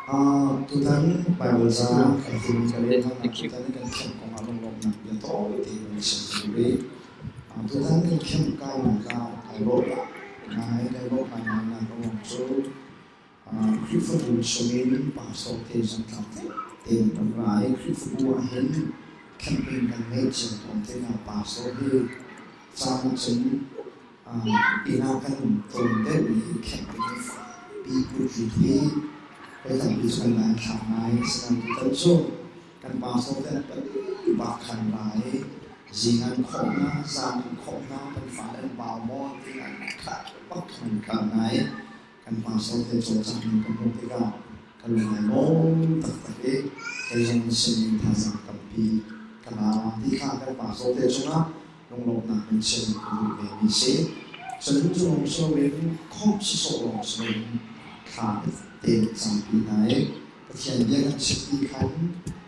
Tutan Baibal ca kan timi ka rel hna. Tutan kan camp kong ah lunglawmhnak bia tawi tein kan chim rih. Tutan kan camp kainak ah kai lawm ngai, kai lawm ngaingai nak a ruang cu Khrihfabu chungin pastor te zong tlak tein kan ra i Khrihfabu ahhin camping kan ngeih cio tawn tikah pastor hi caan ahcun inn ah kan um tawn deuh i camping pi put rit hi voi tampi cu kan ngai thlak ngai. Asinain tutan cu kan pastor te an pali bak khan ra i zing an khawh hna, zan an khawh hna, kan fale an bau maw ti an khat bak khan kal ngai. Kan pastor te cawlcangh ning ka hmuh tikah ka lung ai lawm taktak i kei zong sinin thazaang tampi ka la ti kha kan pastor te cungah lunglawmhnak in chim ka duh ve mi si. Cun cu lawng si loin khawmh sawsawh lawng si loin thla te campi hna i Pathian bia kan chimpi khan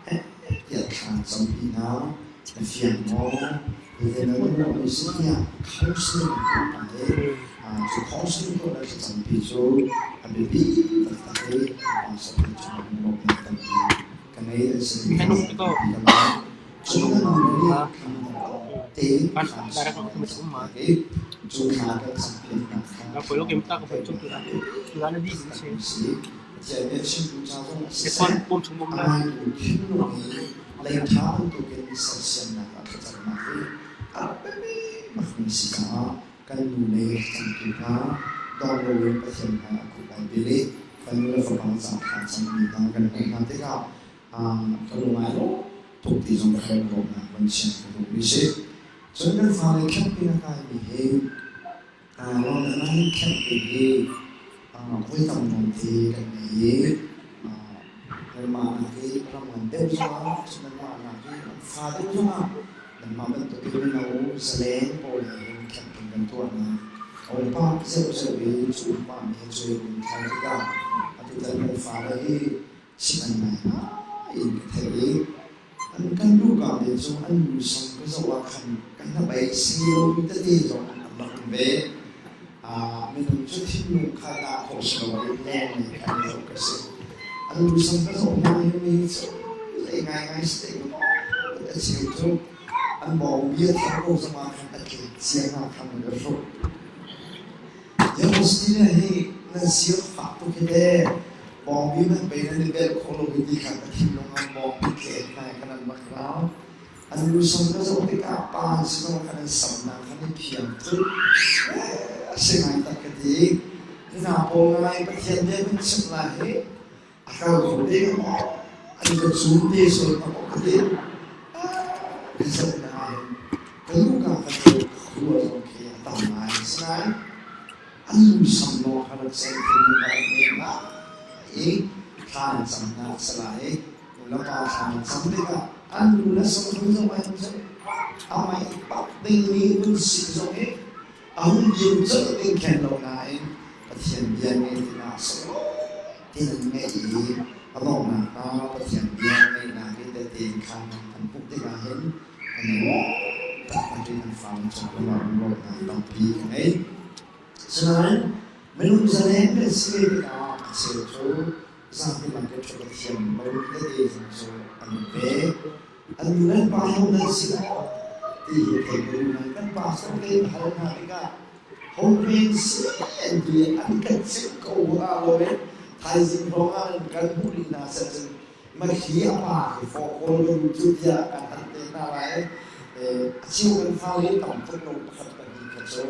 heh tiah thla campi hna. Na fiang maw? Hitin na ruahmi si tiah counseling an tuah hna i cu counseling tuah le thlacampi cu a biapi taktak i an pa sakmi cungah lunglawmhnak tampi ka ngei an sin Minung thazaang to tampi ka la. Cun anung na nu le nih na thla tein kan thla direct sung aku kan macam campiak i cu thla kan campiaknak kha Ka thlarau polo kim ta ka pek chung tu tu na di taktak si mi si. Pathian nih a chimtu ca zong ah e kon siseh, pom chung mom a la ngaitu thinlung i lei ṭha bantukin sersiamnak ah thlacamnak hi a rak biapi bakmi si caah kan nu le cangtu hna dong loin Pathian hmai ah kut ai bil i kan nu le fapa ca thla cangmi hna kan hmuh hna tikah ka lung ai lawm tuk ti zong ka lawmnak van chim ka duhmi si. Cun kan fale camping a kaimi hi Lawngtlai camping hi voi tam nawnte kan ngei i nanmah nak i ram ngan deuh zongah cun nanmah nak i ram fa deuh zongah nanmah bantukin mino zaleng pawl he hin camping kan tuahnak a um pah zeuhzeuh i cu um pahmi he cu in thar tikah atutan kan fale hi chim an ngai ngai in ka theih i an kan luka te cu an musam ka zoh ah khan kan hnabei si lomi tete zong an rak um ve. Minung cu thinlung kha dah khawh si lo i leng nih khan i zoh ka si. An musam ka zoh hna hi mi cu zei ngaingai si te maw a cheu cu an bawng bia thar ko zong ah khan a tlek cia hna khan ka hruk. Yamostina hi nan sir fak tuk hi te bawngbi hmanh pei nan i belh kho lo hi ti kha ka thinlung ah bawngbi tlek hna khan an rak rau. An lusam ka zoh tikah pa an si lo khan an samnak khan i phiang tuk. A si ngai tak ka ti. Hi hna pawl ngai Pathian bia kan chimh lai hi a kal kho ding maw an ka cum te sual hnga maw ka ti. Ka zoh hna ahhin ka luka ka cu ka khua zong khi a tam ngai. Asinain an lusam lawng kha rak ceih thinlung a rak ngei ngai i thla an camnak a si lai i nulepa thla an cam tikah an lu le sam zong ai cu amah i pak dingmi vun si zong hi a hun dir colh ding khen lo nain Pathian bia ngeih tikah sunglawi tin an ngeih i a donghnak ah Pathian bia ngeihnak i tehte khan kan hmuh tikah hin kan i lawm taktak i kan fale cung ah lawmhnak tampi ka ngei. Asinain minung zaleng kan si ve tikah a cheu cu zapi lak i ṭhut a thiam lo tete zong cu an um ve. An nu le pa ho nan si lai ti hi thei ka duh ngai. Kan pastor te hal hna tikah homen si an ti an kan chimh ko ah lo in thaizing hrawng ah kan hmuh rih hna seh cun makhi a pa hi fawh kawl ka duh cu tiah kan hal te hna lai. A cheu kan fale tam tuk lo pakhat pahnih kha cu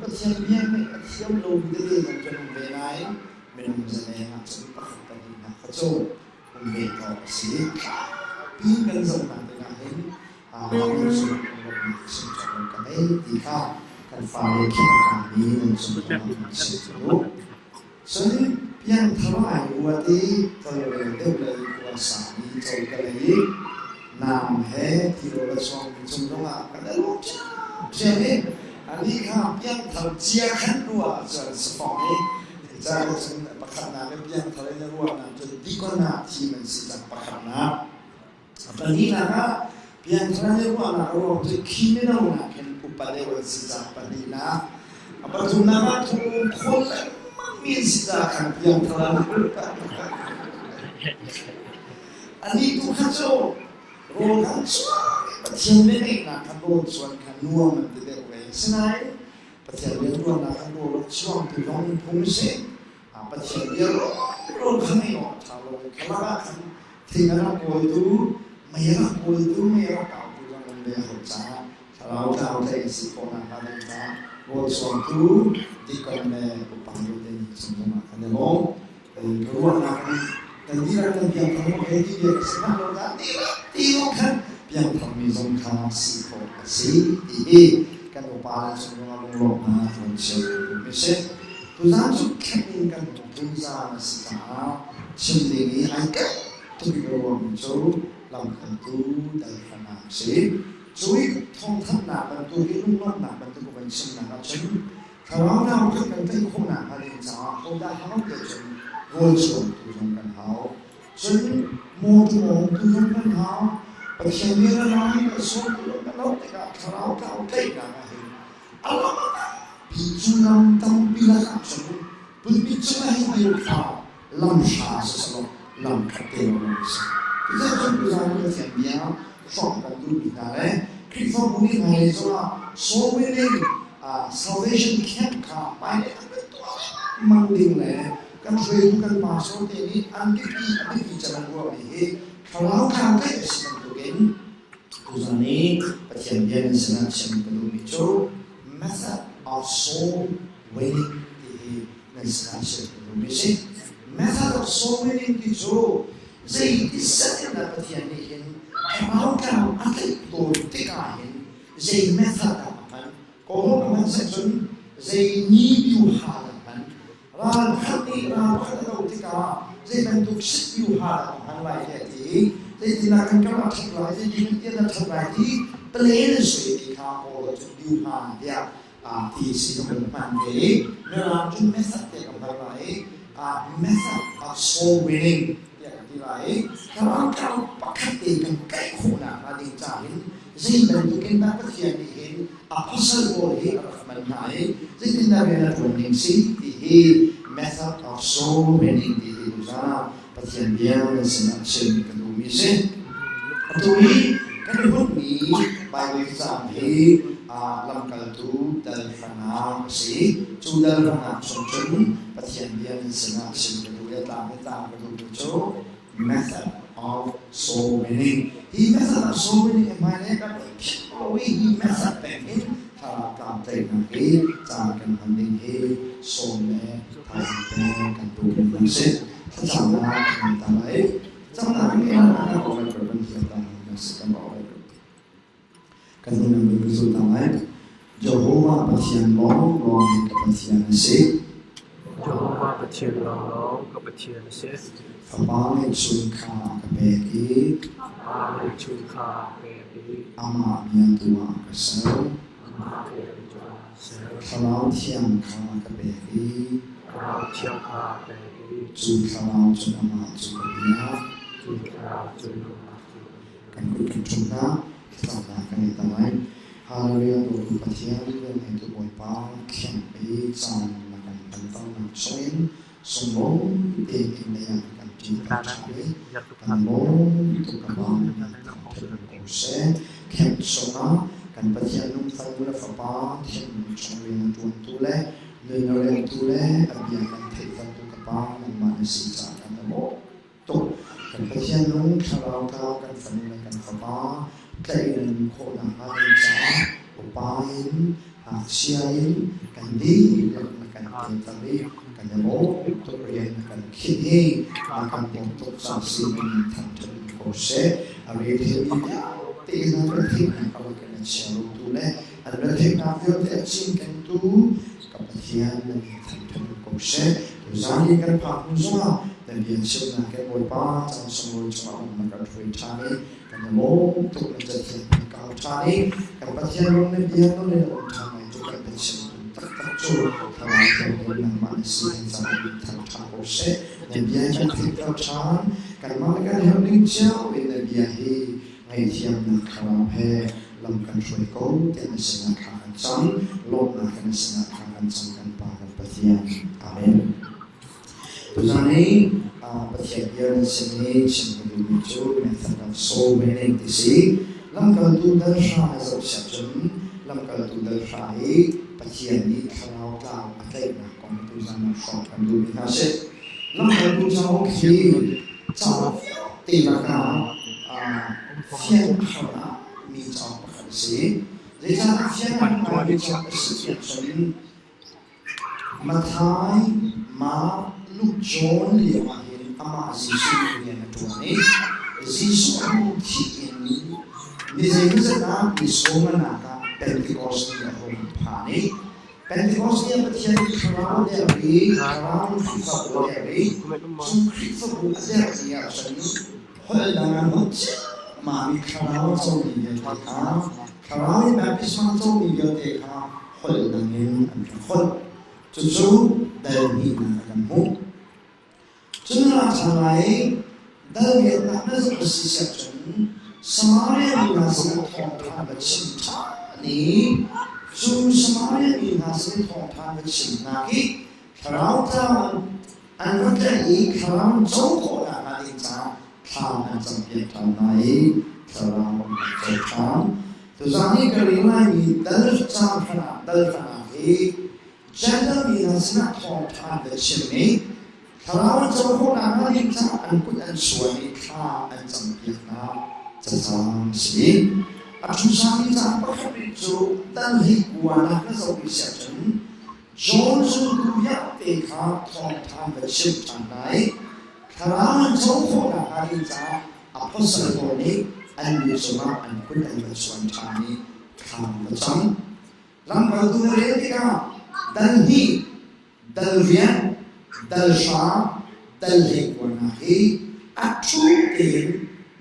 Pathian bia nih a thiam lomi tete zong kan um ve nain minung zaleng ah cun pakhat pahnih hna kha cu um ve awk a si. Pi kan zoh hna tikah hin nan cung lawmhnak sungcawk ka ngei ti kha kan fale khiah mi nan cung kan chim u. Cun piangthar ai ruat i tawlrel deuh lei khua sami co ka lei i nam he tirawl a chuangmi cung zongah kan i lawm ṭhiamṭhiam i anih kha piangthar cia khan ruah ahcun safong i Caah cun pakhatnak in piangthar in ruahnak cu dikon ah thim an si cang pakhatnak. Pahnihnak ah piangthar in ruahnak a ruang cu khi mino nakin upa deuh an si cang pahnihnak. A pathumnak ah thung khawl lengmang. mi an si caah khan piangthar an Anih tu kha cu rawl khan chuak i Pathian bianeihnak kha rawl chuan kha nuam an ti deuh ve. Asinain Pathian rianṭuannak kha rawl a chuangtu zong phung si. Pathian bia rawl kha ngeih awk a ṭha lo. Kha lakah khan thing a rak kawltu, mei a rak kawltu, mei a rak kautu zong an ve hau caah thlarau tlau tlaih an si khawh nakhnga ding caah rawl chuangtu dikon le upa vialte nih chung zongah kan i lawm. Ka ruahnak nih kan dihlak kan piangthar maw hei ti bia ka si hmanh lo dah dihlak ti lawng khan piangtharmi zong kha si khawh a si ti hi kan upa le chung zongah lunglawmhnak kan chim mi si. Tuzaan cu khenh in kan hung zaan a si caah chim ding i ai ket tuk i ka ruahmi cu lamkaltu dalhranak a si. Cu i thawngthanhnak bantuk i lunglawmhnak bantuk ka van chimnak ahcun Thlarau nautat kan tlaih khawhnak hnga ding caah hodah hau te cun rawl chuangtu zong kan hau. Cun mawtu mawngtu zong kan hau. Pathian nih na lai a sawmtu zong kan hau tikah thlarau tlau tlaihnak ah hin a lam tampi cu lam tampi lakah cun pulpit cungah hin dir kha lam hra siselaw lam khat te lawng a si. Cucaah cun tuzaan Pathian bia hrawmh kan duhmi hna le Khrihfabu nih hmailei zongah soul winning salvation camp kha hmailei an kan tuah lengmang ding le kan hruaitu kan pastor te nih an biapi a biapi cem an ruahmi hi thlarau tlau tlaih a si bantukin tuzaan i Pathian bia nan sinah chim ka duhmi cu method of soul winning ti hi nan sinah chim ka duhmi si. Method of soul winning ti cu zeiti set in dah Pathian nih hin thlarau tlau a tlaih tawn tikah hin zei method dah a hman? Kawlholh a hman seh cun zei ni biuha dah a hman? Ral khat nih ral pakhat a doh tikah zei bantuk sit biuha dah a hman lai tiah a ti i zeitindah kan kam a ṭhat lai, zeitin kan a ṭhat lai ti plan an suai ti kha Kawl cun biuha tiah ti si kan hman ve i Mirang cu method tiah kan hman lai i method of soul winning tiah kan ti lai i thlarau pakhat te kan kaih khawhnak hnga ding ca hin zei bantukin dah Pathian nih hin apostle pawl hi a rak hman hna i zeitindah rian a ṭuan ning si ti hi method of soul winning ti hi tuzaan Pathian bia nan sinah chim ka duhmi a si. Atu i kan i hunmi Baibal caang hi lamkaltu dal hrangah a si. Cu dal hrangah chung cun Pathian bia nan sinah chim ka duh i a tlang i tlang ka duhmi cu method of soul winning. Hi method of soul winning hi hmailei kan philh lo i hi method peng in thlarau tlamtlaihnak hi caan kan hman ding hi sawm le thazaang pek kan duh mi hna si. Thlacamnak kan ta lai. Camnak in kan ko lai kan hiam ta na si kan ba lai. Kan nun nan kan zul ta lai. Jehovah Pathian lawng lawng ka Pathian a si. Jehovah Pathian lawnglawng ka Pathian a si. Fapa ngeihchun kha a ka pek i Fapa ngeihchun kha a ka pek i amah biatu ah a ka ser. amah biatu ah a ka ser. Thlarau Thiang kha a ka pek i Thlarau Thiang kha a ka pek i cu Thlarau cun amah cu ka biak. Cu Thlarau cun amah cu ka biak. Kan kut kan ṭhum hna, thlacamnak kan ngei ta lai. Hallelujah dawtu Pathian, velngeitu Bawipa, thiang i caan na kan hmanternak chungin sunglawi tein inn lei ah kan ṭinter ṭhan i kan lawm tuk ka bang thangṭhat ko seh. Camp chungah kan Pathian nung fanu le fapa thinlung chung rian a ṭuantu le nun a reltu le a bia kan theihtertu ka Pa nangmah na si caah kan i lawm tuk. Kan Pathian nung thlarau tlau kan fanu le kan fapa tlaih na nun khawh nakhnga ding caah upa in ngakchia in kan dihlak na kan telter i kan i lawm tuk rian na kan khinh i na kan bawm tuk caah si in thangṭhat in ko seh. A re theimi vialte hna kan theihnak a kan a chia lotu le an retheihnak vialte a cinkentu ka Pathian na min thangṭhat in ko seh. Tuzaan i kan phak hnu zongah na bia chimnak he Bawipa caan sunglawi chungah um na kan hruai ṭhan i kan i lawm tuk na cathiang kan kau ṭhan i kan Pathian rum na bia nawl in um ṭhan lai cu kan biachim taktak cu thlarau thianghlim nangmah na si kan caah min thangṭha ko seh. Na bia kan theihter ṭhan kanmah le kan herh ning cio in na bia hi ngaihthiamnak thlarau he lam kan hruai ko tiah na sinah thla kan cam lawmhnak he na sinah thla kan cam kan Pa kan Pathian. Amen. Tuzan hi Pathian bia nan sin i chim ka duhmi cu method of soul winning ti si. Lamkaltu dal hra na zoh siah cun lamkaltu dal hra hi Pathian nih thlarau tlau a tlaihnak kong tuzan ah hrawm kan duhmi hna si. Lamkaltu cauk hi cauk te lakah fian a har ah mi cauk pakhat a si. Zeicahtiah fian a har ngaimi cauk a si tiah cun Matthai, Mark, Luke, John lio ahhin amah Jesuh nih rian a ṭuan i Jesuh a hung thih in ni zeimawzat ah ni sawmnganak ah Pentecost ni a hung phan i Pentecost ni ah Pathian nih Thlarau a derh i Thlarau in Khrihfabu a derh i cu Khrihfabu a derh ni ahcun holh dang an holh ciammam i Thlarau a comi vialte kha Thlarau in baptisma a comi vialte kha holh dang in an rak holh. Cucu dal hnihnak ah kan hmuh. Cun ralchanh lai i dal riatnak na zoh a si siah cun Samaria mi hna sinah thawngṭha va chim ṭhan i cu Samaria mi hna sin i thawngṭha va chimnak i thlarau tlau an va tlaih i thlarau an co khawh nakhnga ding caah thla an campiak ṭhan hna i thlarau an rak co ṭhan. Tuzaan i ka rel laimi dal caan hrangah dal hrangah hi Gentile mi hna sinah thawngṭha an va chim i thlarau an co khawh nakhnga ding caah an kut an suan i thla an campiak hna cacang a si. A ṭhusami ca pakhat rih cu dal hi kuanak na zoh i siah cun John zultu vialte kha thawngṭha an va chimh ṭhan hna i thlarau an co khawh nakhnga ding caah apostle pawl nih an lu cungah an kut an va chuan ṭhan i thla an va cam. Lamkaltu na rel tikah dal hnih, dal riat, dal hra, dal hleikuanak hi a ṭhu tein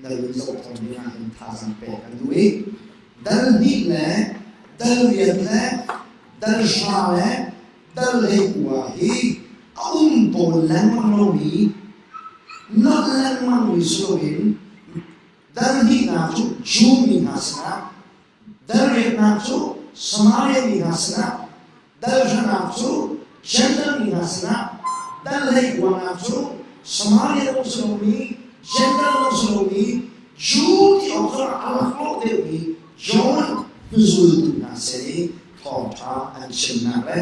na run zoh tawn dingah hin thazaang pek kan duh i dal hnih le dal riat le dal hra le dal hleikua hi a um tawn lengmang lomi nolh lengmangmi si loin dal hnihnak cu Jew mi hna sinah dal riatnak cu Samaria mi hna sinah dal hranak cu Gentile mi hna sinah dal hleikuanak cu Samaria lawng si lomi Gentile lawng si lomi Jew ti awk zongah a laklawh deuhmi John hnuzultu hna sin i thawngṭha an chimnak le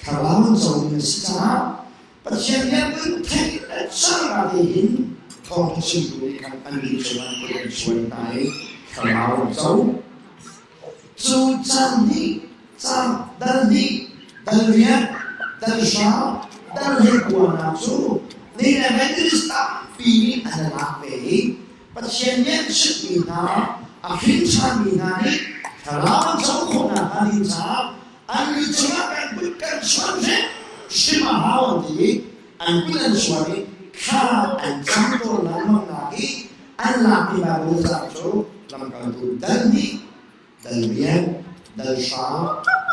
thlarau an comi an si caah Pathian biakinn theih le cangka te hin thawngṭha chimtu nih khan an nih cungah kut an suan hna i thlarau an co. Cu caan hnih, caan dal hnih, dal riat, dal hra, dal hleikuanak cu ni le Methodist tampi nih an i lak ve i Pathian nih an chimhmi hna, a hrin ṭhanmi hna nih thlarau an co khawh nakhnga ding caah an lu cungah kan kut kan chuan hrimhrim a hau an ti i an kut an chuan i thla an cam tawn lengmang nak i an lakmi Baibal ca cu lamkaltu dal hnih, dal riat, dal hra,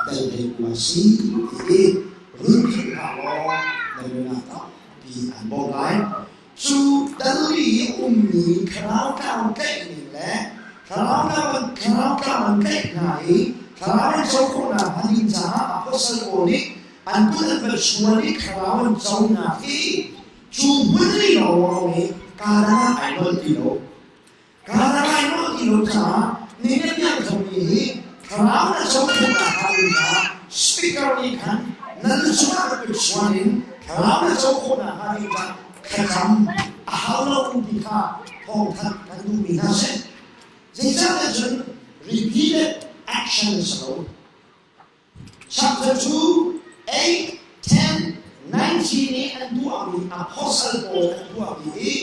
dal hleikua si ti i run philh hlah law na nun ah tampi an bawmh lai. Cu dal i a ummi thlarau tlau tlaih ning le thlarau tlau an thlarau tlau an tlaih hna i thlarau an co khawhnak hnga ding caah apostle pawl nih an kut an van suan i thlarau an conak hi cu hmun li lawnglawng hi kaa dang ah ai nolh ti lo. Kaa dang ai nolh ti lo caah nihin tiang zong hi thlarau na co khawhnak hnga ding caah speaker nih khan na lu cungah na kut suan in thlarau na co khawhnak hnga ding caah thlacam a hau lo ti kha thawngthanh kan duhmi hna si. Zeicahtiah cun repeated action a si lo. Chapter 2, 8, 10, 19 nih an tuahmi apostle pawl an tuahmi hi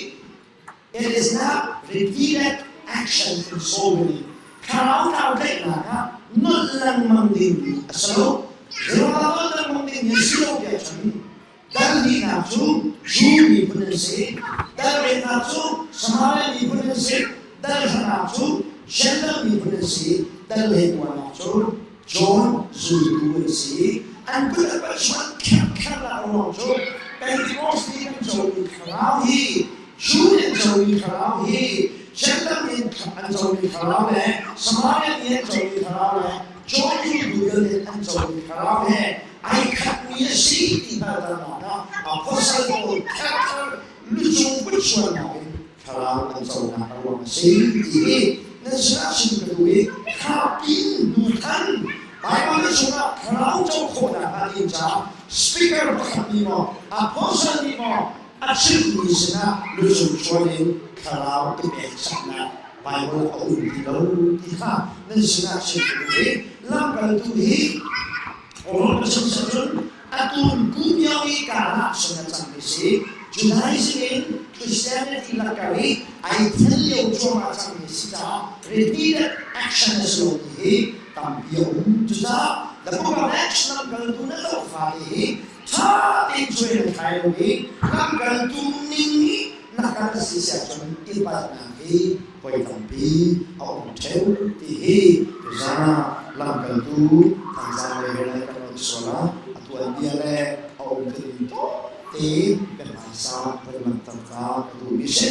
it is not repeated action in so many thlarau tlau tlaihnak ah nolh lengmang dingmi a si lo. Zeruah nolh lengmang dingmi a si lo tiah cun dal hnihnak cu Jew miphun an si, dal riatnak cu Samaria miphun an si, dal hranak cu Gentile miphun an si, dal hleikuanak cu John zultu an si. An kut an chuan kherkher la ruang cu Pentecost ni kan comi thlarau hi Jew nih an comi thlarau hi Gentile nih an comi thlarau le Samaria nih an comi thlarau le John zultu vialte an comi thlarau he ai khatmi a si ti hngalhternak ah apostle pawl kherkher. Luchuannak in thlarau an conak a ruang a si ti hi nan sinah chim ka duh i thapin hnu than Bible chungah thlarau co khawhnak hnga ding caah speaker pakhat nih maw apostle nih maw a chimmi sinah lucung chuan in thlarau i pekchanhnak Bible a um ti lo ti kha nan sinah chim ka duh i lamkaltu hi Paul chim cun atun kum i karah sung a cangmi si. Judaism in Christianity lakar i ai then lio cuahmah cangmi si caah repeated action a si lo ti hi tampi a um. Cucaah the book of Acts lamkaltu na zoh fate hi ṭha tein cuai na thlai lo i lamkaltu ning i na kal a si siahcun i palhnak hi voi tampi a um ṭheu ti hi tuzaan ah lamkaltu Thangzang le Velai kan on sual ah a tuanbia le a um timi te biahmaisa van langhter ta ka duhmi si.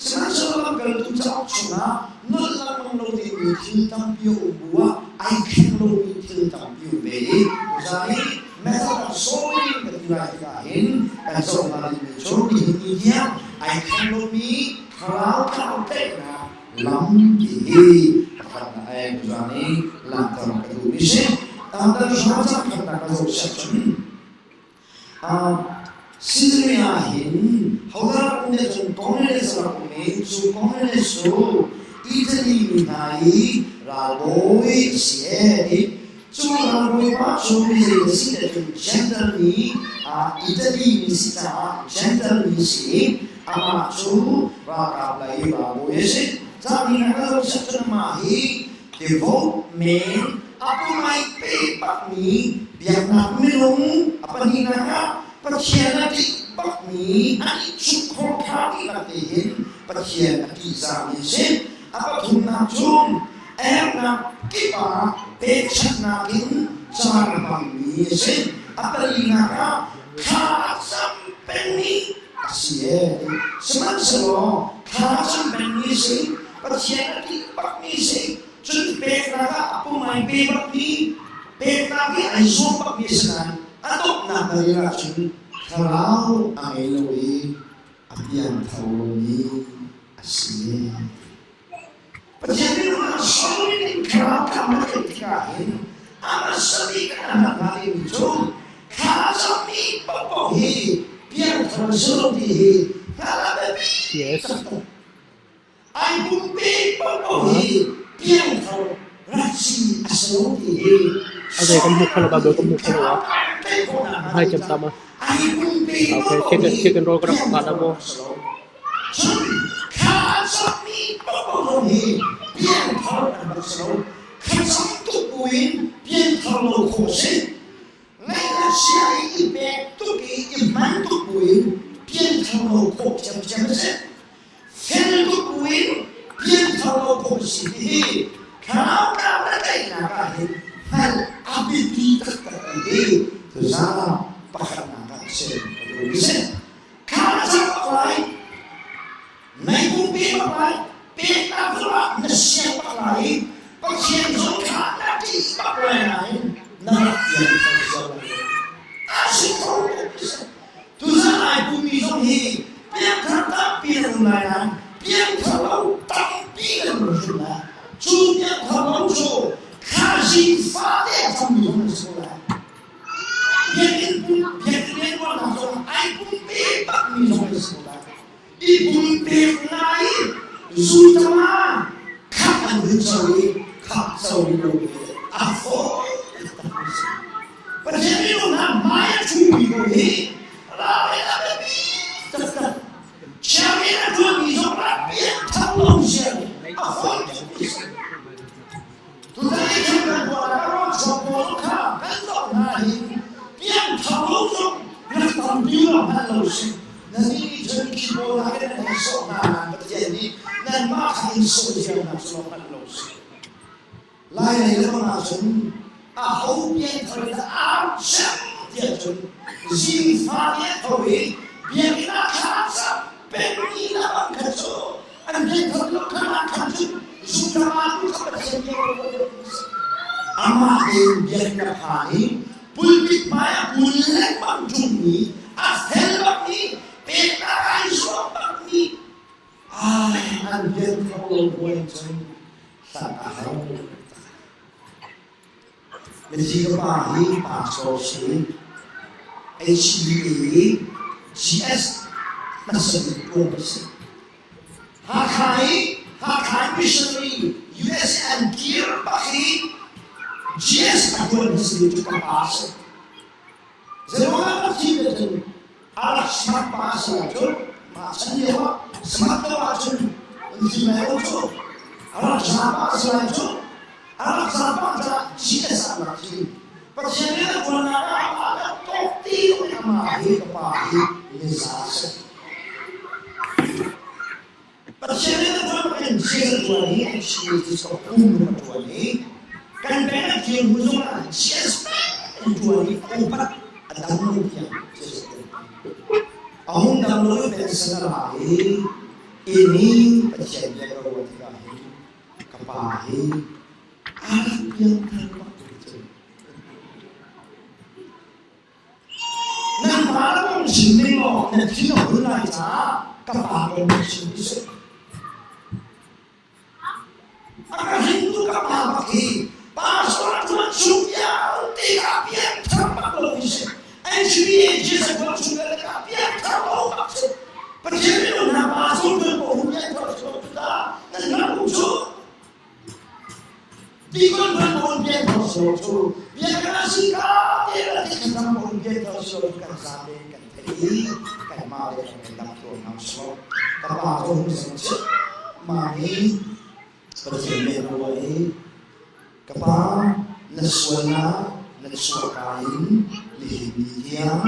Sihmanhsehlaw lamkaltu cauk chungah nolh lengmang lo dingmi thil tampi a um bu ah ai thleng lomi thil tampi um ve i tuzaan hi method of sowing kan ti lai tikah hin kan zoh hnga dingmi cu nihin ni tiang ai thleng lomi thlarau tlau tlaihnak lam ti hi pakhat na ai tuzaan i langhter ka duhmi si. Dal hra cang khatnak ka zoh siah cun Caesarea ah hin hodah um nih cun Cornelius a rak um i cu Cornelius cu Italy mi hna i ralbawi a si ee ti. Cu ralbawi pa cu mi zei a si ti cun Gentile mi Italy mi si caah Gentile mi si i amah cu ralkap lei ralbawi a si. Caan hi a lo siah cun amah hi devote men a pumai pe bakmi biaknak minung a pahnihnak ah Pathian a ṭih bakmi an i chungkhar ṭha dihlak te hin Pathian a ṭihzahmi a si. A pathumnak cu a herhnak kip ah pekchanhnak in caan a hmangmi a si. A palinak ah thla a cam pengmi a si ee. Sihmanhsehlaw thla a cam pengmi a si, Pathian a ṭih bakmi a si, cun peknak ah a pum ai pe bakmi, peknak i ai zuam bakmi a si nain a donghnak a rel ahcun thlarau a ngei lo i a piangthar lomi a si. Pathian minung ah sawmi in thlarau tlam na theih tikah hin a hmasa bik a hna hnga dingmi cu thlacammi paohpaoh hi piangthar si lo ti hi hngalh a biapi taktak. Ai pumpe paohpaoh hi piangthar rak si a si lo ti hi Azei kan hmuh kho lo Bible kan hmuh kho lo ah. Hai cem tama. Ai pumpe Okay, paohpaoh chicken hi chicken roll ka rak piangthar la mo. a si lo. Cun thlacammi paohpaoh zong hi piangthar an rak si lo. Thlacam tuk buin piangthar lo khawh a si. Ngaihchia i i pek tuk i i hman tuk buin piangthar lo khawh ṭhiamṭhiam a si. Fel tuk buin piangthar lo khawh a si ti hi thlarau tlau na teinak ah hin hngalh a biapi taktak ti hi tuzaan ah pakhatnak ah chim ka duhmi si. Thla na cam bak lai, meipung pe bak lai, peknak zongah na siang bak lai i Pathian zong kha na ṭih bak lai nain na rak pian kho ziar lai lo. A si kho tuk ti si. Tuzan ai pumi zong hi piangthar tampi nan um lai nain piangthar lo tampi nan um hrim lai. Cu piangthar lo cu thlazing fate a cangmi zong nan si ko lai. Biakinn pum biakinn rianṭuannak zong ai pumpe bakmi zong an si ko lai. I pumpek ngai zu tama khap an hun co i khap co lo a fawi taktak mi si. Pathian minung hna hmai a ṭhumi ko hi ral a biapi taktak. Chairman a ṭuanmi zong rak piak lo sian a fawi tuk mi si. Tutan i thil kan tuah ah rawn chuak pawl kha kan zoh hna hin piangthar lo zong rak tampi lo hmanh lo si. Nan nih cun khi pawl ah hin nan sawh hna nain Pathian nih nanmah kha in sawh ziarnak cu hmanh lo si. Lai lei le bang ahcun a ho piangthar in dah aa cem tiah cun zingfa te a tho i biakinn ah thla cam pengmi na bang kha cu an piangthar lo kha ah khan cun zungtama tu kha Pathian bia ko amah tein biakinn a phan i pulpit hmai ah kul lengmang ṭungmi a fel bakmi peknak ai zuam bakmi. lo hnu in cun hlanh a hau. Mithi ka pa hi pastor si. HBA GS hmasa bik tuan a si. Hakha i Hakha missionary US an kir bak i GS a tuan si cu ka pa si. Zeiruangah ka thim le cun a rak smart pa a si ahcun mah chan lio ah smart lo ahcun an thim lai lo cu. A rak za pa a si lai cu. A rak za pa caah GS ah a rak thim. Pathian nih a tuannak ah amah le tawk ti amah hi ka pa hi miza a si. Pathian nih a tuan in GS a tuan i an chim ti so kum a tuan i kan peng a thil hnu zong ah GS an tuan i a upat a dam lo tiang GS a tuan. A hung dam lo i pension a la i ini Pathian bia ka ruah tikah hin ka pa hi a rak piangthar bak cu. Nan pa na kong chim ding law na thin a hun lai caah ka pa kong na chim ti si. A ka hringtu ka pa bak hi pastor tuan chung vialte ka piangthar bak lo ti si. HBA Jesus tuan chung vialte ka piangthar lo bak si. Pathian minung hna pastor tuan ko hun piangthar si lo cu ta nan rak um cu. Tikon ban bon bian thawng so cu biakana si ka te la ti kan bon bian thawng so kan za te kan thei kan ma le kan dam to nam so ka pa zo hum sang che ma ni Pathian me ruwa i ka pa na sual na na chuah ka in nihin ni tiang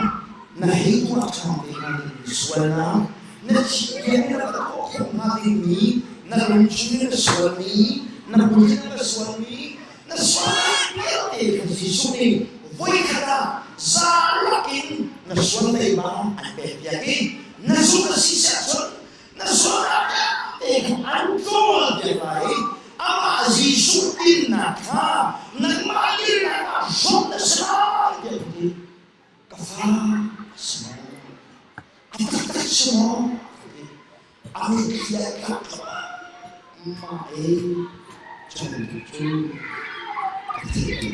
na hei tuah ṭhan te hnga ding sual na na thi tiang na ka tuah khawh hnga dingmi na lungchung in na sualmi na kut in na sualmi na sualnak vialte kha Jesuh nih voikhat ah za lakin na sual leiba an pek piak i na zumh a si ahcun na sualnak vialte kha an ṭawl piak lai i amah Jesuh dinnak kha nangmah dinnak ah hrawmh na si lai tiah ka ti. Ka fa a si maw? A taktak si maw? A mitthli a tlak mah i chung cu ka theih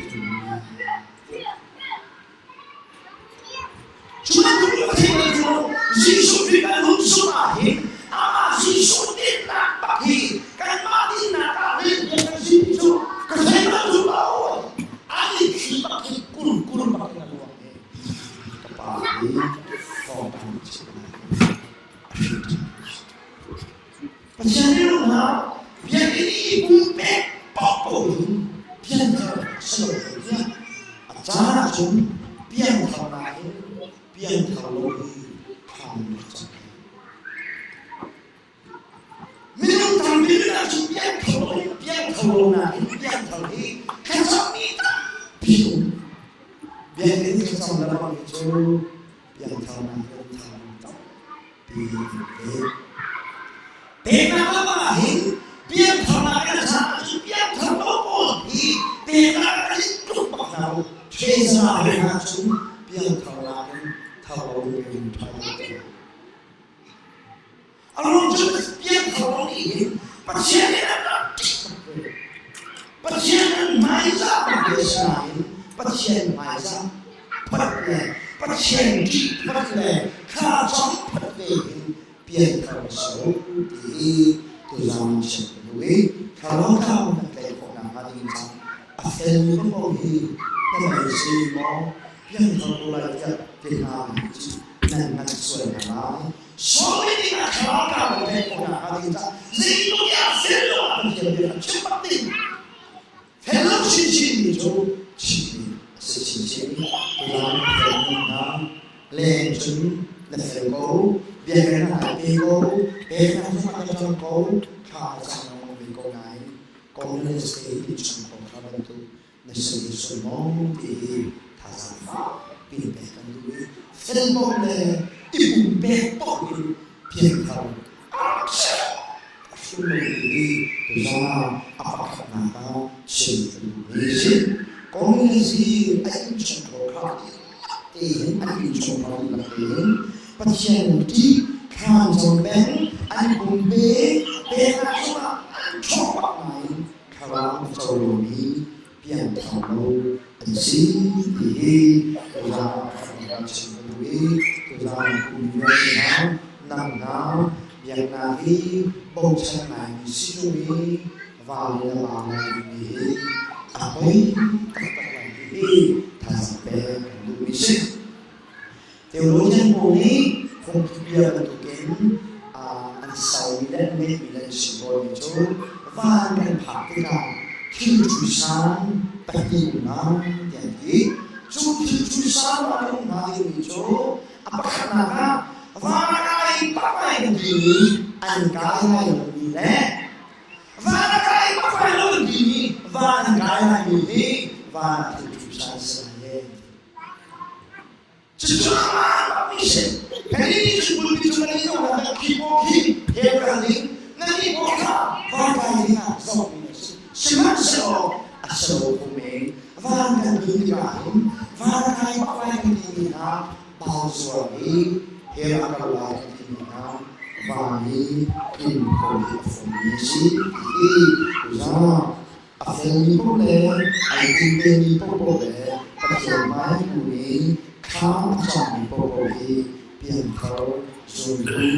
Cu bantuk in Pathian nih cu Jesuh Khrih kan hun zumh ah hin amah Jesuh dinnak bak hi kanmah dinnak ah rian kan si ti cu ka thei bal cu lo. An i thli bak hi kul kul bak in a luang i ka pa hi thawngpang chimnak a hrin ṭhan. Pathian minung hna biakinn i pumpek paohpaoh in pianthar a si lo tiah a caan ahcun piangthar nakin piangthar lo hi ṭha in rak cang. Minung tampi ahcun piangthar lo piangthar lo nakin piangthar hi thlacammi tampi um. Biakinn thlacam lengmang hi cu piangthar nakin thar tampi an pek. Peknak lam ah hin piangtharnak in a caan ahcun piangthar lo pawl hi peknak an i tluk bak hna lo. Treasure hna cun piangtharnak in thar lo in ṭha lo. A ruang cu piangthar lo nih hin Pathian nih an rak ṭih bak ve. Pathian an hmaizah bak ve sinain Pathian hmaizah phot le Pathian ṭih phot le thla cam phot ve hin pianthar so ti tuzaan chim ka duh i thlarau thau kan tlaih khawh nakhnga ding cang a felmi paoh hi na mei si maw pianthar ko lai tiah ti hna cu nan ngan sual hna lai sualmi ding ah thlarau thau kan tlaih khawh nakhnga ding cang zeitluk i a fel lo ah Pathian bia kan chim bak ding fel lo chinchin mi cu chimmi a si chinchin tuzaan felmi hna Leng cun na fel ko, biakinn ah pe ko, peknak zongah na cang ko, thla a cam lengmang ve ko nain Communist state innchungkhar kha bantuk na si sual maw ti hi thazaang fakpi in pek kan duh i fel paoh le i pumpek paoh in pianthar a hrim lo ti hi tuzaan ah a pakhatnak ah chim ka duhmi a si. Communist hi a innchungkhar kha tein an innchungkhar dihlak tein Pathian ṭih thlaan cang peng an pumpe peknak cungah an ṭhawng lo an si ti hi tuzaan ah kan chim ka duh i tuzaan kum vialte hna nang hna biaknak hi bochan ngaimi si ṭung i va le na va lai dingmi hi a poi taktak lai ti hi thazaang pek kan duhmi si. Theologian pawl nih phungphubia bantukin an saumi le an ngeihmi le an chim tawnmi cu van kan phak tikah thil cuisan pahnih um hna tiah an ti. Cu thil cuisan ah an um hnga dingmi cu a pakhatnak ah van a kai bak lai kan timi an kai lai lomi le van a kai bak lai lo kan timi van an kai laimi hi van ah thil cuisan si lai e. Cucu amah mi si. Kannih nih cun pulpit cu nan i nuamh khi paw khi he kal ding, nan nih paw kha van kai ding ah zohmi a si. Sihmanhsehlaw a si lo kho men. Van kan dun tikah hin van kai bak lai kan timi hna bau zuar i hell a kal lai kan timi hna van i tlun kho hi a fawimi a si ti hi tuzaan A felmi paoh le ai tinpemi paohpaoh le Pathian hmai kun i thla a cammi paohpaoh hi piangthar zumtu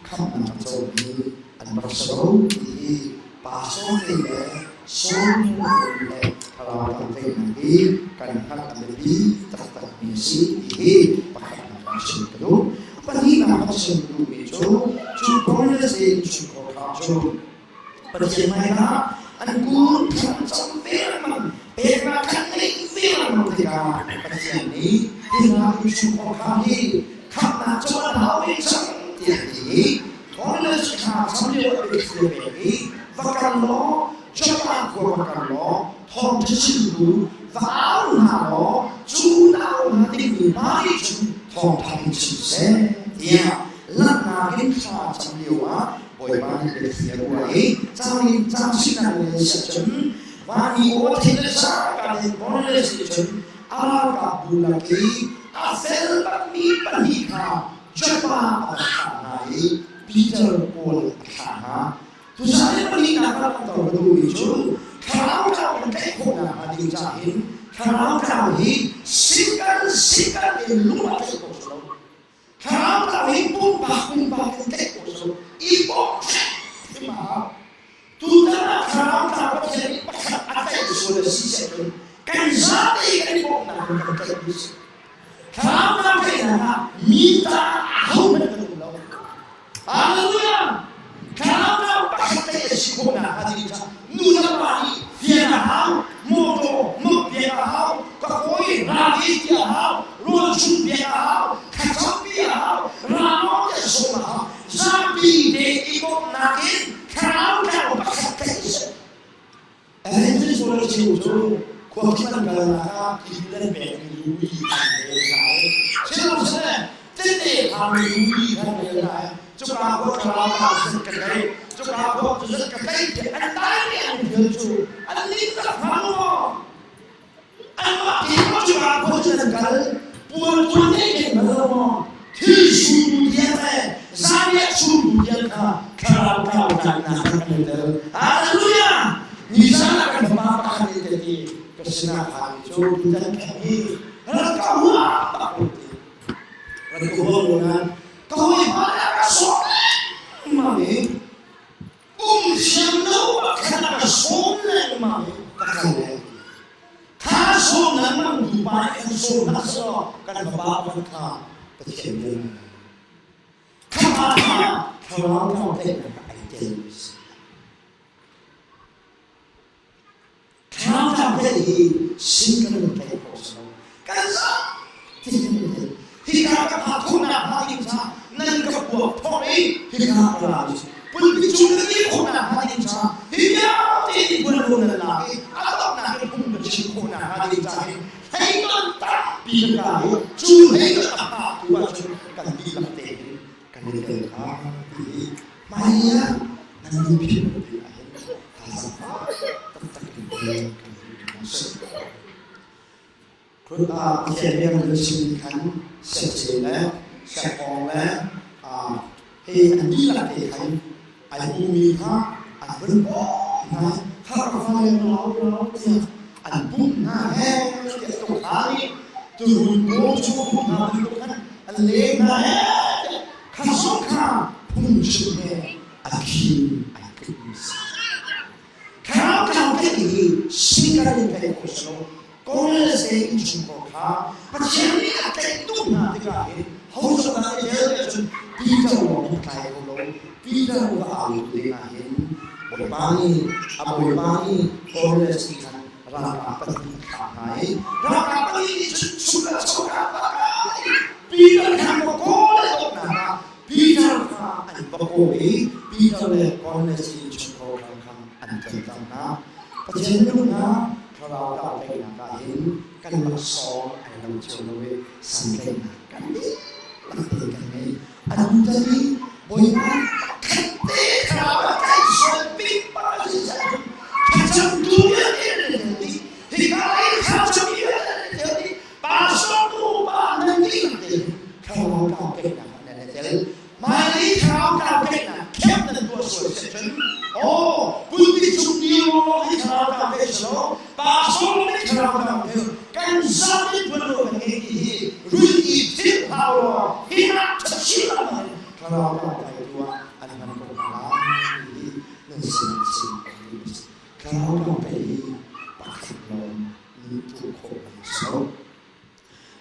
khamhnak a comi an rak si lo ti hi pastor te le sawmtu le thlarau tangteinak hi kan hngalh a biapi taktakmi a si ti hi pakhatnak ah chim ka duh. Pahnihnak ah chim ka duhmi cu cu Cornelius te innchungkhar kha cu Pathian hmaiah an kun thlacam ve lengmang, peknak khan ngeih ve lengmang tikah Pathian nih hi hna innchungkhar kha hi khamhnak cu an hau ve cang tiah a ti i Cornelius thla cam lio a biathli a pek i va kal law Joppa khua va kal law thawngṭha chimtu va au hna law cu nau hna dingmi pa nih cun thawngṭha in chim seh tiah langhnak in thla cam lioah Bawipa nih biathli a ruah i cang in cang sinak le siah cun van i aw thei le cangka in Cornelius nih cun a ralkap bu lak i a fel bakmi pahnih kha Joppa a va thlah hna i Peter Paul a thlah hna. Tuzaan i pahnihnak ah kan ka duhmi cu thlarau tlau kan tlaih khawhnak hnga ding caah hin thlarau tlau hi sikal sikal in lung a tlaih khawh lo. Thlarau tlau hi pumpak pumpak in tlaih khawh si lo. I bawmh hrim a hau. Tutan ah thlarau tlau Pathian nih pakhat a tlaih sual a si ahcun kan zate kan i bawmhnak in kan tlaih mi si. Thlarau tlau tlaihnak ah mi ta ahohmanh kan um lo. Hallelujah! Thlarau tlau pakhat tlaih a si khawhnak hnga ding caah nu le pa nih fian a hau, mawṭaw mawt piak a hau, ka kawi ra ti ti a hau, rawl chum piak a hau, thlacam pi a hau, ra nawn te sawm a hau. Zapi te i bawmhnak in thlarau tlau pakhat tlaih a si. Evangelist pawl cheu cu khua kip an kalnak ah tipil an pekmi lui an rel hna i cheu seh tete hngami lui an rel hna i cuka khua thlarau tlau zat ka tlaih cuka khua cu zat ka tlaih tiah an tai an thil cu an ning tak hnga maw anmah te cuka khua cu an kal puan puan te ke bal lo maw thil su tiang le zaniah su tiang kha thlarau tlau tlannak an kan tel hallelujah nizan ah kan fapa pakhat nih ka ti ka sinah kha cu tutan khem hi rak ka hua bak ti rak ka hua lo nan ka hoi hma ka sawm lengmang i um thiam lo khan ka sawm lengmang i ka kal le Kha sawm lengmang tu pa nih kan sawm hlah selaw kan fapa pakhat kha Pathian bia kha pa kha thlarau thawng tlaihnak ah ai tel mi si. Thlarau thawng tlaih hi sin kan in tlaih khawh si lo. Kan zah ti kan in tel. Hika ka pha khawhnak hnga ding caah nan ka puak thawk i hika ka ra mi si. Pulpit cung na dir khawhnak hnga ding caah hi vialte nih tuanvo nan lak i a donghnak in phung ka chim khawhnak hnga ding caah hin hleiton tampi kan ra i cu hleiton a phatu ahcun kan dihlak tein kan i tel kha ti hi hmailei ah nan lungphim lo ding ah hin thazaang taktak in kan duh hna sih. Pathian bia kan chim khan siangceu le siangpawng le hei an dihlak te khan ai pumi kha an vun bawm hna. Kha ka fale lau lau tiah. An pumh hna he tiah tukhal nih turun paw chung a pumh hna bantuk khan an leng hna he tiah kha zong kha phungchim he a khin ai tlikmi si. Thlarau tlau tlaih hi single in tlaih khawh si lo. Cornelius te innchungkhar kha Pathian nih a tlaih tuk hna tikah hin ho zong dah i tel tiah cun Peter lawng hi tlai kho lo. Peter va au tu ding ah hin Bawipa nih a Bawipa nih Cornelius nih khan ralkap pahnih a thlah hna i ralkap pahnih nih cun chun le chokah Peter khan va kawl le dawtnak ah Peter kha an va kawl i Peter le Cornelius innchungkhar kha an tonter hna. Pathian minung hna thlarau tlaihnak ah hin kan laksawng ai lo cio lo i santlaihnak kan dihlak te kan ngei. Atu tan i Bawipa pakhat te thlarau a tlaih sual bik pa si cun thlacamtu vialte nan tel dih. Hika i thlacam vialte nan tel dih. Pastor nu pa nan dihlak tein thlarau tlaihnak ah nan i tel. Hmailei thlarau tlautlaihnak khep nan tuah sual si ahcun aw pulpit cung dir law hi thlarau tlautlaih si lo pastor nih thlarau tlautlaih kan zapi tuan lo kan ngei ti hi rui i philh hau law hi ah ṭhatchin lengmang in thlarau tlautlaih tu ah an hman ko hna lai ti hi nan sinah chim thlarau tlautlaih hi pakhat lawng nih tuah khawh a si lo.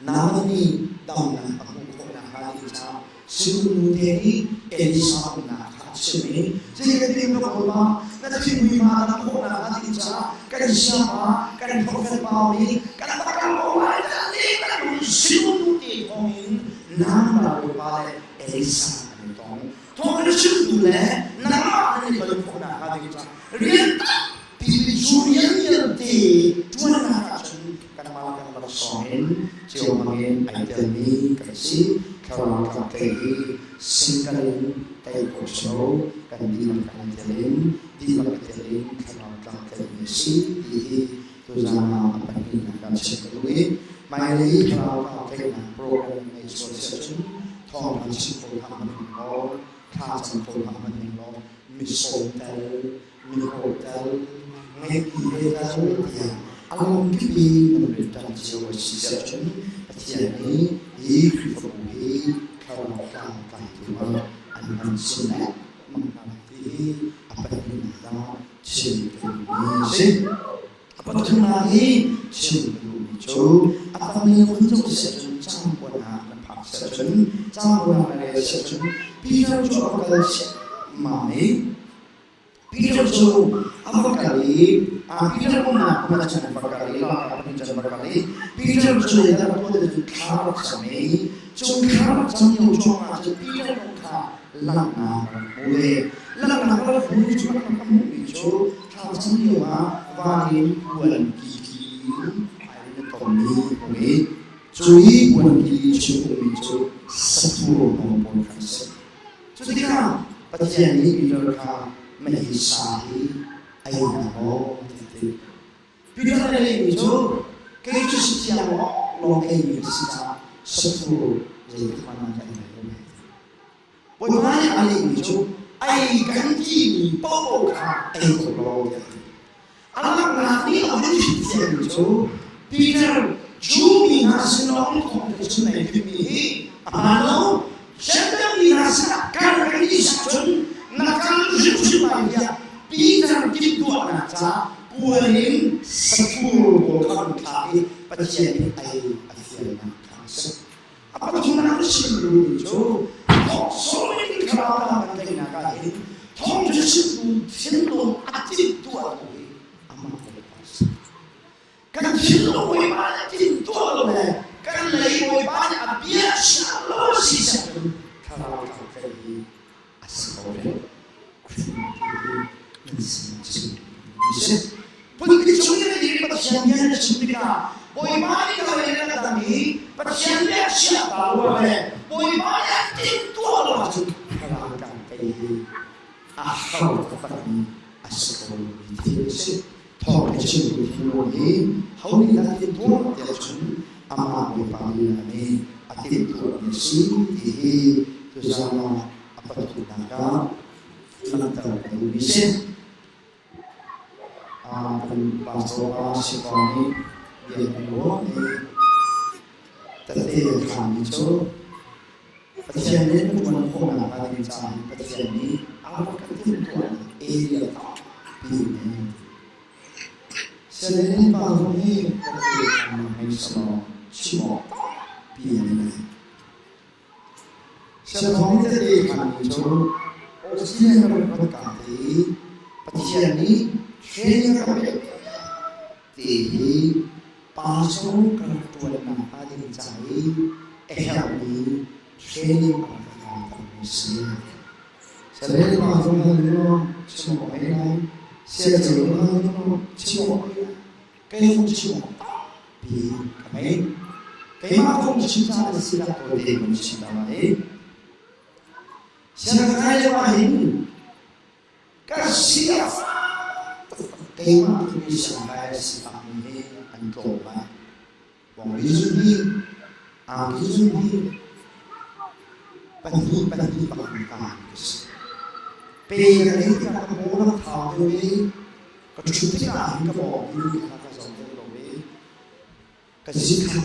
Naaman nih damnak a hmuh khawh nakhnga ding caah sinum nute nih Elisa umnak kha a chimh i zeitin na Bawipa na thinghmui ma dam khawh nakhnga ding caah kan siangpa kan profet pa nih kan va kal ko lai dah lehlam sinum nute thawngin Naaman Bawipa le Elisa an i tong. Thawng na chimtu le nangmah nan i ton khawh nakhnga ding caah rian tampi zu rian vialte ṭuannak ahcun kanmah kan laksawng in cio hmangin ai telmi kan si. Thlarau tlangtlei hi single in tei khawh si lo, kan dihlak kan i tel in dihlak i tel in thlarau tlangtleimi a si ti hi tuzaan ah a pahnihnak ah chim ka duh i hmailei thlarau tlangtleihnak program ngeih sual si ahcun thawngṭha chim kho hlah hmanh law thla cam kho hlah hmanh ning law misawm tel miho tel ngeihpi he tel tiah a lungkip i nan rinṭan cio a si ahcun Pathian nih hi Khrihfabu hi thlarau tlangtlaitu ah an hman sin lengmang hna lai ti hi a pahnihnak ah chim ka duhmi a si. A pathumnak i chim ka duhmi cu a tam in hun zoh si ahcun caangkuan ah na phak si ahcun caangkuan ah na rel si ahcun Peter cu a va kal ciammam i Peter cu a va kal i Peter umnak hmun ah cun an va kal i ralkap nih cun an va kal i Peter cu zeidah a tuah ti cu thla rak cam i cu thla rak cam lio cuahmah cun Peter kong kha langhnak a rak hmu ve. Langhnak a rak hmu i cu langhnak a hmuhmi cu thla cam lio ah van in puan kiki in ai in a tommi a hmu i cu i puan kiki chung ummi cu sathur hnawm pawl kha an si. Cu tikah Pathian nih Peter kha mei sa hi ei hna maw ti a ti. Peter nih a lehmi cu kei cu si thiang lawng eimi ka si caah sathur zeitik hmanh ah ka ei lai lo a ti. Bawipa nih a lehmi cu ei kan timi paohpaoh kha ei ko law tiah a ti. A langhnak nih a hun fimthiammi cu Peter Jew mi hna sin lawng thawngṭha chim nei timi hi a hmaan lo. Gentile mi hna sinah kal kan i sak cun na kal hrimhrim lai tiah Peter timhtuahnak caah puan in sathur pawl kha an thlak i Pathian nih ei a fialnak kha a si. A pathumnak na chim duhmi cu thawksawm in thlarau dang kan teinak ah hin thawngṭha chimtu thinlung a timhtuahtu hi amah Bawipa a si. Kan thinlung Bawipa nih timhtuah lo le kan lei Bawipa nih a bia chia lo a si cun thlarau tlangtlaih hi a si ko rih. Khrihfa hi nan sin chim mi si. Pulpit cung i na dir Pathian bia na chim tikah Bawipa nih ka lei na dang i Pathian bia chiah ta lo le Bawipa nih a timhtuah lo ahcun thlarau tlang tei hi a har taktakmi a si ko mi thil a si. Thawng a chimtu thinlung hi ho nih dah timhtuah tiah cun amah Bawipa lila nih a timhtuahmi a si ti hi tuzaan ah a pathumnak ah langhter ka duhmi si. Kan pastor pa Sipa nih bia kan ruah i tette khaan cu Pathian nih na ṭuan khawhnak hnga ding caah hin Pathian nih a rak kan timhtuahnak area tampi in Sianginn pa zong hi tette khaan ngei selaw chim awk tampi an ngei. Siangthawng tete khaan cu Australia ram rat ka te i Pathian nih training a ka pek ti hi pastor ka rak ṭuannak hnga ding ca i a herhmi training a rak ka kaitermi si. Salai pa zong hal law chim awk ngei lai, saya zong hal law chim awk ngei lai. Kei zong chim awk tampi ka ngei. Keimah kong chim caan a si dah tawite kan chim ta lai. Sianginn lio ah hin ka si a fak taktak. Keimah timi siangkai a si fakmi hi an tlawm ngai. Bawngbi zun hi, angki zun hi pahnih pahnih bak in kaan ka si. Pe ka ei tikah ka paw rak thau deuh i ka ṭhut tikah hin ka bawngbi kha ka zoh deuh lo i ka zik kha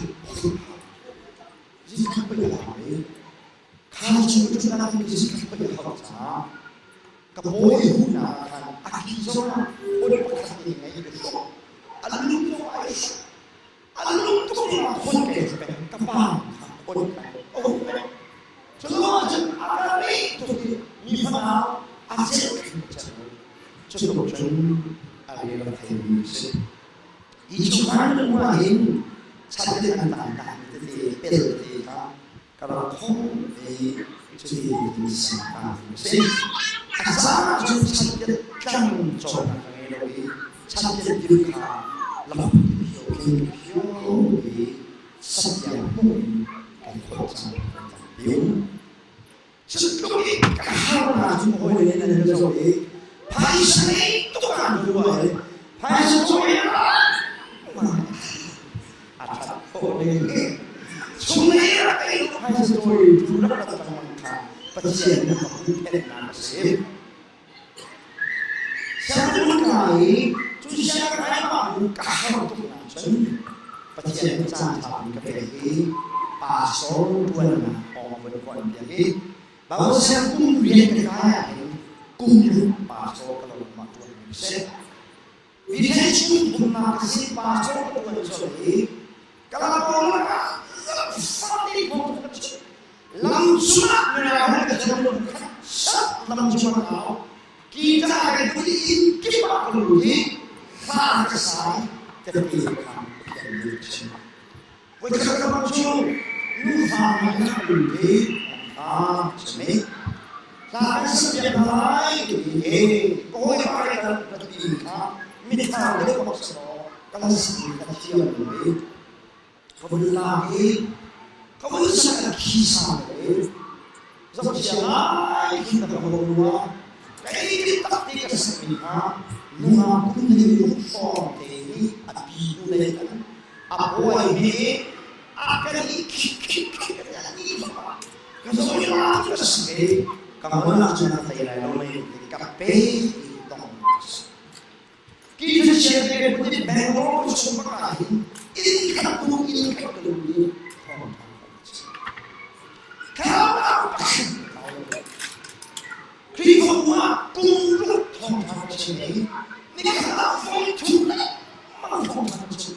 zik kha pei a hau i kha cu ka ṭhutnak hin ka zik kha pei a hau caah ka paw i huhnak ah khan a ki zongah hon pakhat te ngei ka hrawh a lung zongah ai hrawh a lung tuk ruangah hon ka i peng ka pa kha hon ka a hu peng cu cun a ka nih tuk i mi fanau a celh khin cang cu tluk cun a rel a theimi a si. Hi chungkhar na um ahhin chan an tangtak mi tete pel tete kha ka rak khong ve cuti in sangka a si. A caan ahcun chantiat tlang cawknak ka ngei lo i chantiat dip kha lam phio khin ka phio i satiang hmuh in kan khawlh cang kan tampi um. Cutluk i ka harnak cu hawi le nan ka zoh i phaisa ngei tuk ah an ruah i phaisa cawi a ṭhat khawh ning chung i rak ei phaisa cawi tu rak rat lengmang kha Pathian nih a huhphenhnak a si. Sianginn kai i cu sianginn kai mah bu ka har tuk ahcun Pathian nih caan ṭha in ka pek i pastor ṭuannak awng vun ka on piak i Bible siang kum rian ka kai ahhin kum ruk pastor ka lo mah ṭuan mi si. Mi then chung thumnak ka si pastor ka ṭuan colh i ka lam ah lamfang thawng ka chim. Lam cungah mirang he ka thiam lo khat sat lam cung ah au. Kita ka put i inn kip ah ka lut i hla ka sa i tete kha Pathian nih a chim. Voikhat ka bang cu nufa ngai na lut i a chim i hla kan sak piak hna lai ti i ka hawipa kai ka rat ti kha mithar deuh bak selaw ka lan sak ka thiam lo i Ka vun lak i ka vun sak a khi sang i zohchia ngai khin ka ka rua kei bitak ti ka sakmi kha nungak kum le ruk hrawng te i a pi hnu lei kan a buai mi a kan i khik khik khik a ni ka zoh i ka sak i ka ngol ahcun a tei lai lo mei ka pe ti tong Ki thil put in Bangalore chung bak ah hin inn khat hnu inn khat ka lut i thawngṭha Thlarau pakhat Khrihfabu ah kum ruk thawngṭha ka chim i nikhat ah fong thum lengmang thawngṭha ka chim.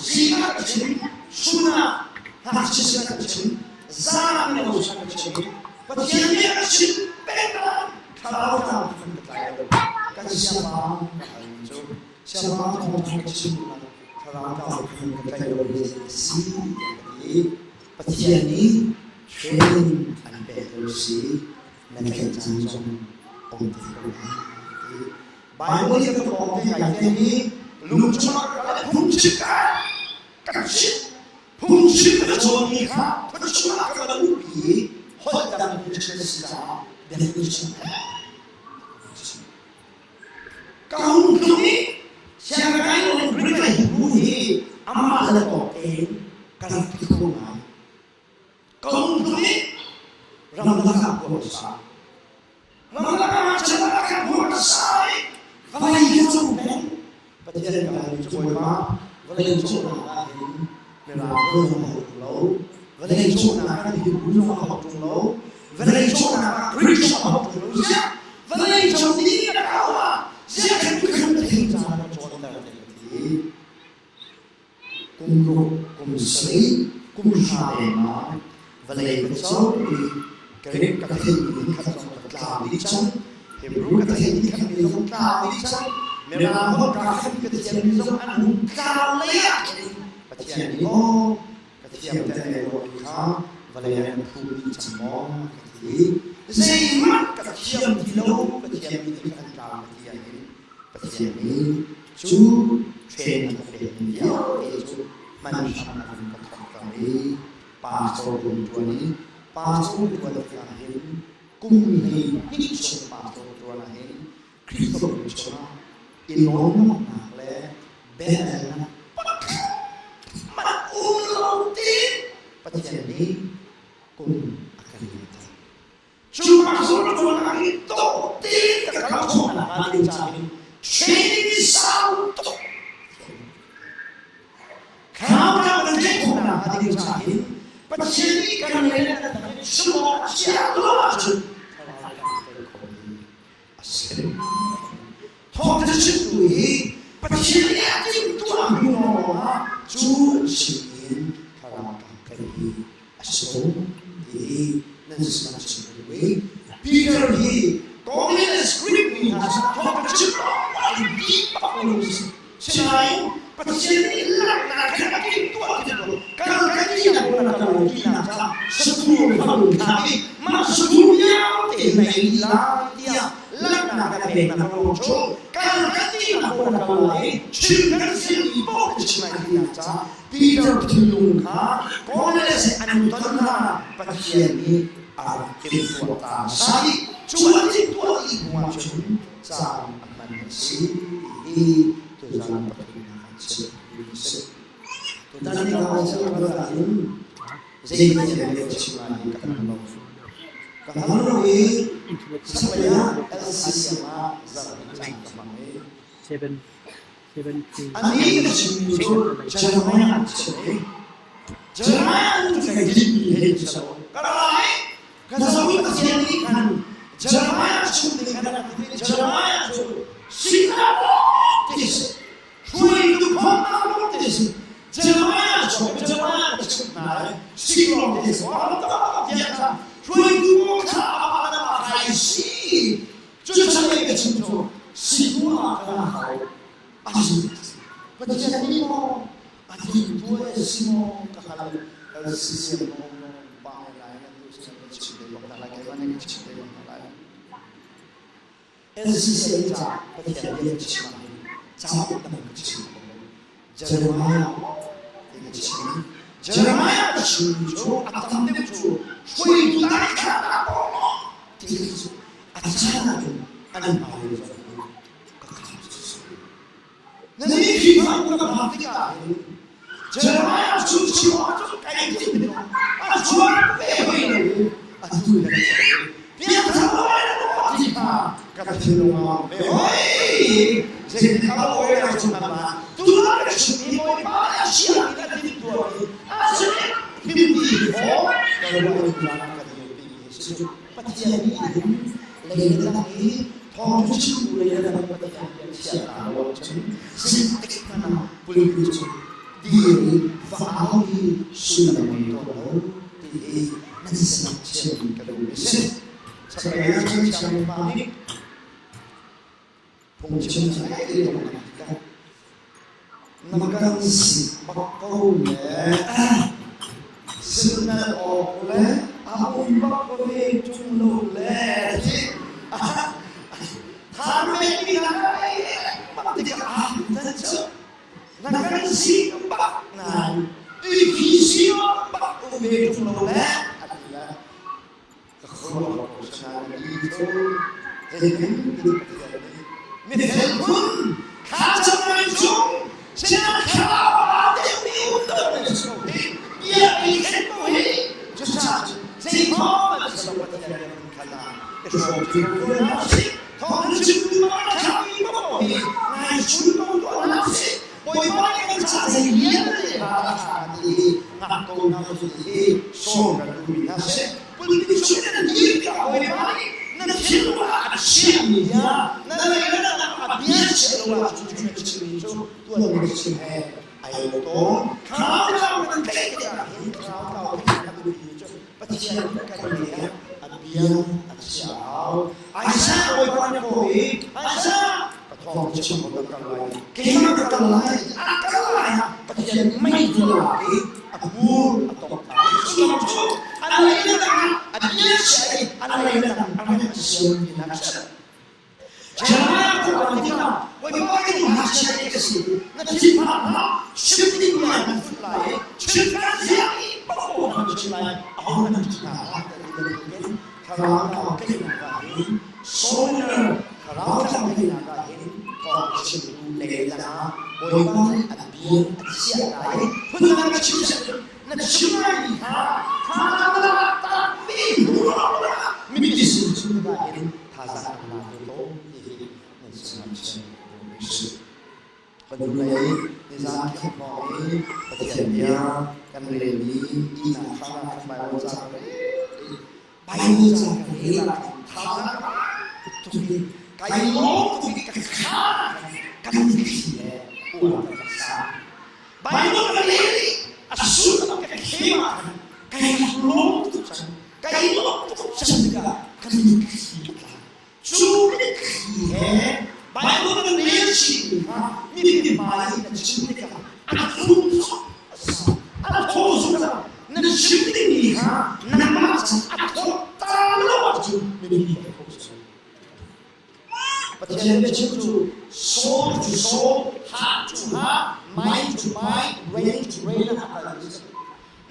Zing ah ka chim, chun ah ngakchia sin ah ka chim, zan ah mino sin ah ka chim i Pathian nih a chim peng ah thlarau tlang kan ka tlai lo. Kan siangpa ka hal cu siangpa thawngṭha ka chim thlarau tlang kan ka tlai lo hi si tiah ka ti. Pathian nih training an pek lo si na tlaih caan zong um te ko lai ti. Bible nih ka pawng te kai te mi lung chungah ka phungchim ka kan chim phungchim ka cawnmi kha khuachung ah ka va luhpi i holh dang phungchim a si caah biakinn chung ka hung tlung i sianginn Greek le Hebrew hi amah le tawk tein ka rak ti kho ngai. Ka hung tlung i ramlak ah khua ka sa. Ramlak ah chan ah khan khua ka sa i vawlei ka cung peng. Pathian ka hal cu Bawipa, vawlei cawhnak ah hin Mirang zong a hau ṭung lo, vawlei cawhnak ah Hebrew zong a hau ṭung lo, vawlei cawhnak ah Greek zong a hau ṭung lo. Ziah vawlei co ding na kau ah ziah khan khan na thing ca na cawnter te ka ti. Kum ruk, kum sarih, kum hra lengah vawlei ka co i Greek ka theihmi khat zong ka tlau dih cang, Hebrew ka theihmi khat mi zong tlau dih cang, Mirang holh kaa khat ka thiammi zong an hung tlau lei ah khin Pathian nih maw ka thiam te ai ruahmi kha vawlei ah na phum dih cang maw ka ti. Zeihmanh ka thiam ti lo, ka thiammi nih khan an tlau ka ti ahhin Pathian nih cu train a ka pekmi vialte cu hman hram a vun ka thawkter i pastor rian ṭuan i pastor ṭuan tikah hin kum 12 chung pastor ṭuan ah hin Khrihfabu chungah i lawmhnak le biahalnak pakhat hmanh um lo tiin Pathian nih kum a kan liamter. Cu pastor ṭuan ah hin dawh tein ka kal khawh nakhnga ding caah hin training sau tuk. Thlarau kan theih khawh nakhnga ding caah hin Pathian nih kan lei le kan dang in sumawng a chiah lo ahcun thlarau kan tel khawh mi a si. Thawngṭha chimtu hi Pathian nih a timhtuahmi lawngah cu an chim in thlarau kan tel hi a si ko ti nan sinah chim ka duh i Peter hi Cornelius Greek mi hna sinah thawngṭha chim lawngah in bik bak lo si. Sinain Pathian nih langhnak khan a timhtuah ti lo. Kal kan tinak hmun a kal lo tinak caah satur kha lung thlak i mah satur vialte na ei lai tiah langhnak a peknak ruang cu kal kan tinak hmun a kal lai i chim kan silmi paoh na chim lai tinak caah Peter thinlung kha Cornelius an ton hlanah Pathian nih a rak timhtuah ta hmasa i cu a timhtuah dih hnuah cun caan a hman a si ti hi tuzan pathumnak ah chim a si. Tutan ni ka rat ahhin zei Pathian bia ka chim lai hi ka hngal lo. Ka hngal lo i chaklei ah LCCM ah zarhpi caan ka hmang i Anih ka chimmi cu Jeremiah an chim i Jeremiah cu kai tinhmi he in si lo. Ka ra i ka zoh i Pathian nih khan Jeremiah chung ding khan a ti i Jeremiah cu sinah ti si hruaitu khawmnak lawng ti si Jeremiah cu Jeremiah ka chimh hna i siklawng ti si tiah kha hruaitu kha amah le amah kai si. Cucu nih ka chim cu sipuah ka hau a si. Pathian nih maw a timtuah si maw ka hal LCCM pa lai na tu sin ka chim te bak lai keimah nih ka chim te bak lai. LCCM ca Pathian bia ka chim ah hin cauk dang ka chim ko lo. Jeremiah ti ka chim. Jeremiah ka chimmi cu a tam deuh cu hruaitu daithlannak kong ti cu a caan ahcun an hmai zong ka kham na ni Khrihfabu ka phak tikah hin Jeremiah cu chim ahcun kai tim a chuak ve hoi lo i a tu le piangthar lai na ti kha ka thinlung ah ve hoi zeitin a oi na chung ma tu na chim i Bawipa a chia mi na tim tuah mi a sin him ti ho ka ruah in ka dir pi mi si cu Pathian nih hin lei dang i thawng chimtu lei dang Pathian bia chia ta lo ahcun zeitik hmanh ah pulpit cu dir i va au i sullam ngei tawn lo ti hi nan sinah chim ka duh mi si. Chaklei ah cun siangpa nih phungchim ngai dong tikah na kan sik bak ko le silnal awk le a um bak ko ve ṭung lo le ti than me mi ngai bak tikah ah nan cu na kan sik bak nai i phi si bak um ve ṭung lo le a ti le Ka khuaruah ko sinain mi cu zeitin tin Pathian nih mifel phun thlacam ngai chung sinah thlarau aa deuhmi um deuh nan si ko hi bia ei khen ko hi. Cucaah cun zeikhom an si lo Pathian nih hmun khat ah i hrawm ṭi ko hna usih. Thawng na chimtu ma a ṭhami paoh hi ngai. Hmaichun ko tuah hna usih. Bawipa nih kan caah zei vialte hna a ṭha ti hi ngak ko hna usih ti hi sawm kan duhmi hna si. Pulpit chung in nan dir tikah Bawipa nih na thinlung ah a chiahmi bia, na lei le na nak a bia chiah lo ahcun cu na chimmi cu tuanmi na chim he ai lo tawn. Thlarau tlau kan tlaih tikah hin thlarau tlau kan a biapimi cu Pathian kan bia a bia a chia a hau. Isaiah Bawipa nih kawh i Isaiah pathawng chim ko ka kal lai keimah ka kal lai a kal lai ah Pathian mei tu lak i a hmur a tok ta sullam cu a lei le dang a bia chia i a lei le dang a rem siam in a chiah. Jeremiah kong ah tikah Bawipa i ngakchia te ka si na thinphang hlah chim ding lai nan fuh lai i chim kan ziah i paoh nan chim lai aho nan chim hna hlah ti bantukin thlarau tlau teinak ah hin soldier thlarau tlau teinak ah hin thawng chimtu lei dangah Bawipa nih a bia a chiah lai i phundang ka chim na chim lai mi kha thlarau tak mi mipi sin chim tikah hin thazaang an la te tawn ti hi nan sinah chim duhmi a si. Kan hnulei nizan khenghawng i Pathian bia kan relmi ihnak hram ah kan Baibal ca kan rel i Baibal ca kan rel ah khan thazaang tuk in kai lawm tuk i ka kha kan mitthli he uar kan rak sa. Baibal ka rel i a sullam ka khem ah khan kai lawm tuk cang. Kai lawm tuk cang tikah ka mitthli a tla. Cu mitthli he Baibal kan rel chihmi kha mipi hmai i na chim tikah a thlum a sa a thaw zungzal. Na chim dingmi kha nangmah cang a thawt ta lo ahcun mipi a kho sual. Pathian biachim cu soul to soul, heart to heart, mind to mind, brain to brain ah a kalmi a si.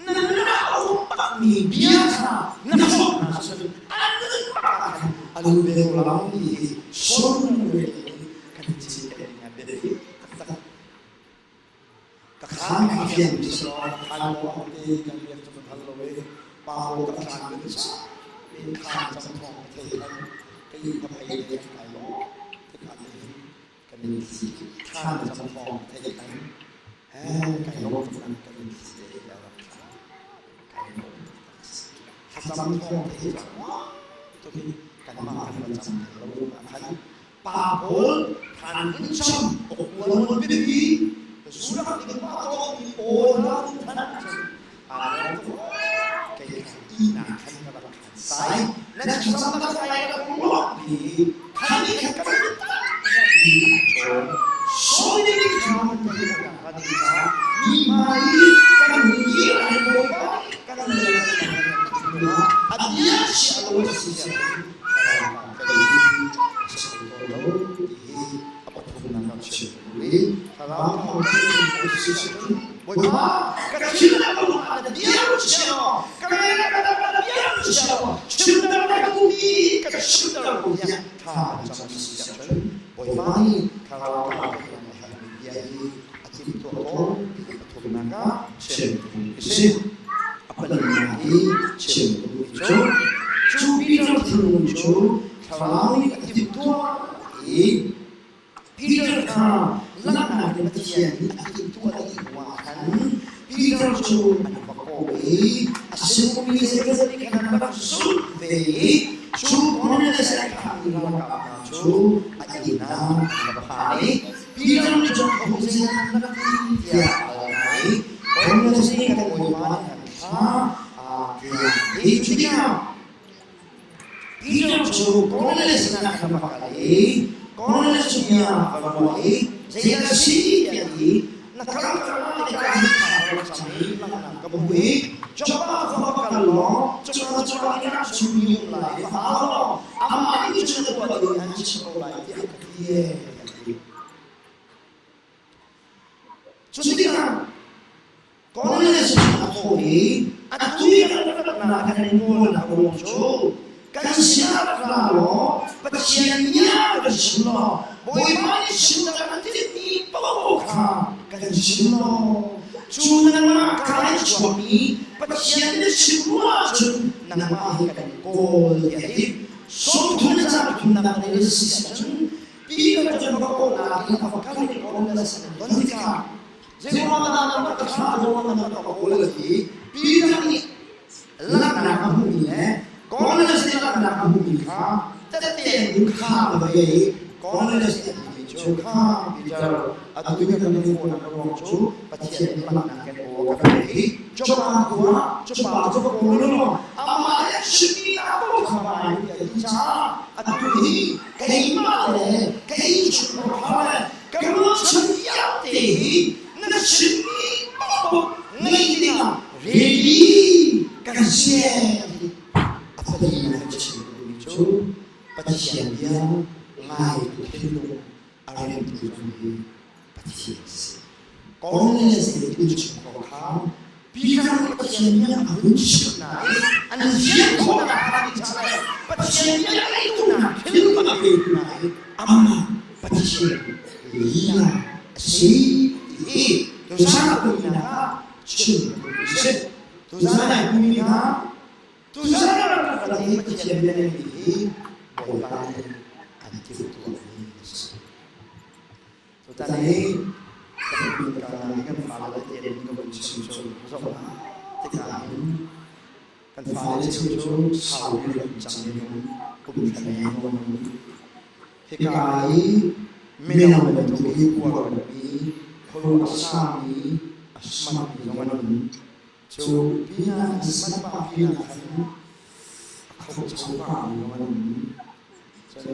Na nun ah a um bakmi bia kha na hrawk hna ahcun an nun bak ah khan a lu ve ko lai ti hi soul rel in kan i cinken ding ah biapi taktak. Ka khaan a fian ti si law khaan maw a te kan biak cu ka hngal lo i pa pawl ka tlan kan sa in khaan cang thawng ka thei khan ka inn ka phei le kan kai law tikah te hin kan in thli khaan cang thawng ka thei khan he kai lawm tuk an kan in thli te a rak thla kai lawm thlacam thawng thei cang tuk in kanmah kan va cam lo ah khan pa pawl than in cham okuan biapi zurak ding ma to mi pawl na than cun a kei khan ihnak khan ka rak khan sai na cham na kai ka ruak pi khan ni khan ka ti chon so ni khan ka ni ka ka ni ka mi mai kan ni ai mo ba kan ni a dia si a lo si si Bawipa ka thin a ka lung ah na bia chia law ka lei ka dang ah na bia chia law chimter na ka duhmi ka chimter ko tiah thla kan cam si ahcun Bawipa nih thlarau ka kan a herhmi bia hi a timhtuah tawn ti pathumnak ah chim a si. A palinak i chim ka duhmi cu cu Peter thinlung cu thlarau nih a timhtuah i Peter kha langhnak in Pathian nih a timhtuah dih hnuah khan Peter cu an va kawh i a sinummi zeizat nih khan an rak zulh ve i cu Cornelius a thlahmi ralkap hna cu a inn ah an va phan i Peter nih cun a hung zeidah an rak ti tiah a hal hna i Cornelius nih kan bawipa nih an thlah tiah a ti. Cu tikah Peter cu Cornelius sinah khan a va kal i Cornelius cu bia a va ruah i zeidah a si tiah a ti. Na kal tikah hi thla ka rak cam i langhnak ka hmu i Joppa khua va kal law cuka cu a inn ah chungmi um lai i va au law amah nih cun a tuah ding an chimh ko lai tiah a ka ti ee tiah a ti. Cu tikah Cornelius cu a thawh i atu i kan ratnak kan in nawlnak ruang cu kan sinah rak ra law Pathian bia kan chim law Bawipa nih chimter a timhmi paoh kha kan chim law cu nangmah kaa in chuakmi Pathian nih chim ruah ahcun nangmah hi kan kawl tiah a ti. 30 le caang thumnak lei na si ahcun. Peter cu va kawlnak in a va kal i Cornelius an ton tikah zeiruang ah dah na ka thlah, zeiruang ah na ka kawl a ti. Peter nih langhnak a hmuhmi le Cornelius nih langhnak a hmuhmi kha tette in kha a va i Cornelius nih a timi cu kha Peter atu hi kan i kawlnak a ruang cu Pathian nih langhnak kan aw a kan pek i Joppa khua Joppa cu va kawl law amah le a chimmi hna paoh kha va ngai u tiah a ti caah atu hi keimah le ka innchungkhar le ka ruahchan vialte hi na chimmi paohpaoh ngaih dingah ready kan si a palinak ka chim duhmi cu Pathian bia ngaitu thinlung a remtu cu hi Pathian a si. Cornelius nih innchungkhar kha Peter nih Pathian bia a hun chimh hna i an lian khawhnak hnga ding caah le Pathian bia ngaihtunak thinlung a pek hna i amah Pathian lila a si ti hi tuzaan a pumnak ah chim ka duhmi a si. Tuzaan ai pummi hna tuzaan a rak rat i Pathian bia ngaihmi hi Bawipa nih an timhtuahmi a si. Tutan hi kan fale tian ka vun chim cu zoh tikah hin kan fale cheu cu sau bi ram cang in um kum thla in um hika i mino bantuk hi uarmi khuaruah a sami a smatmi zong an um cu pinah an smat pah pinah khan a kho cho pahmi zong an um Cun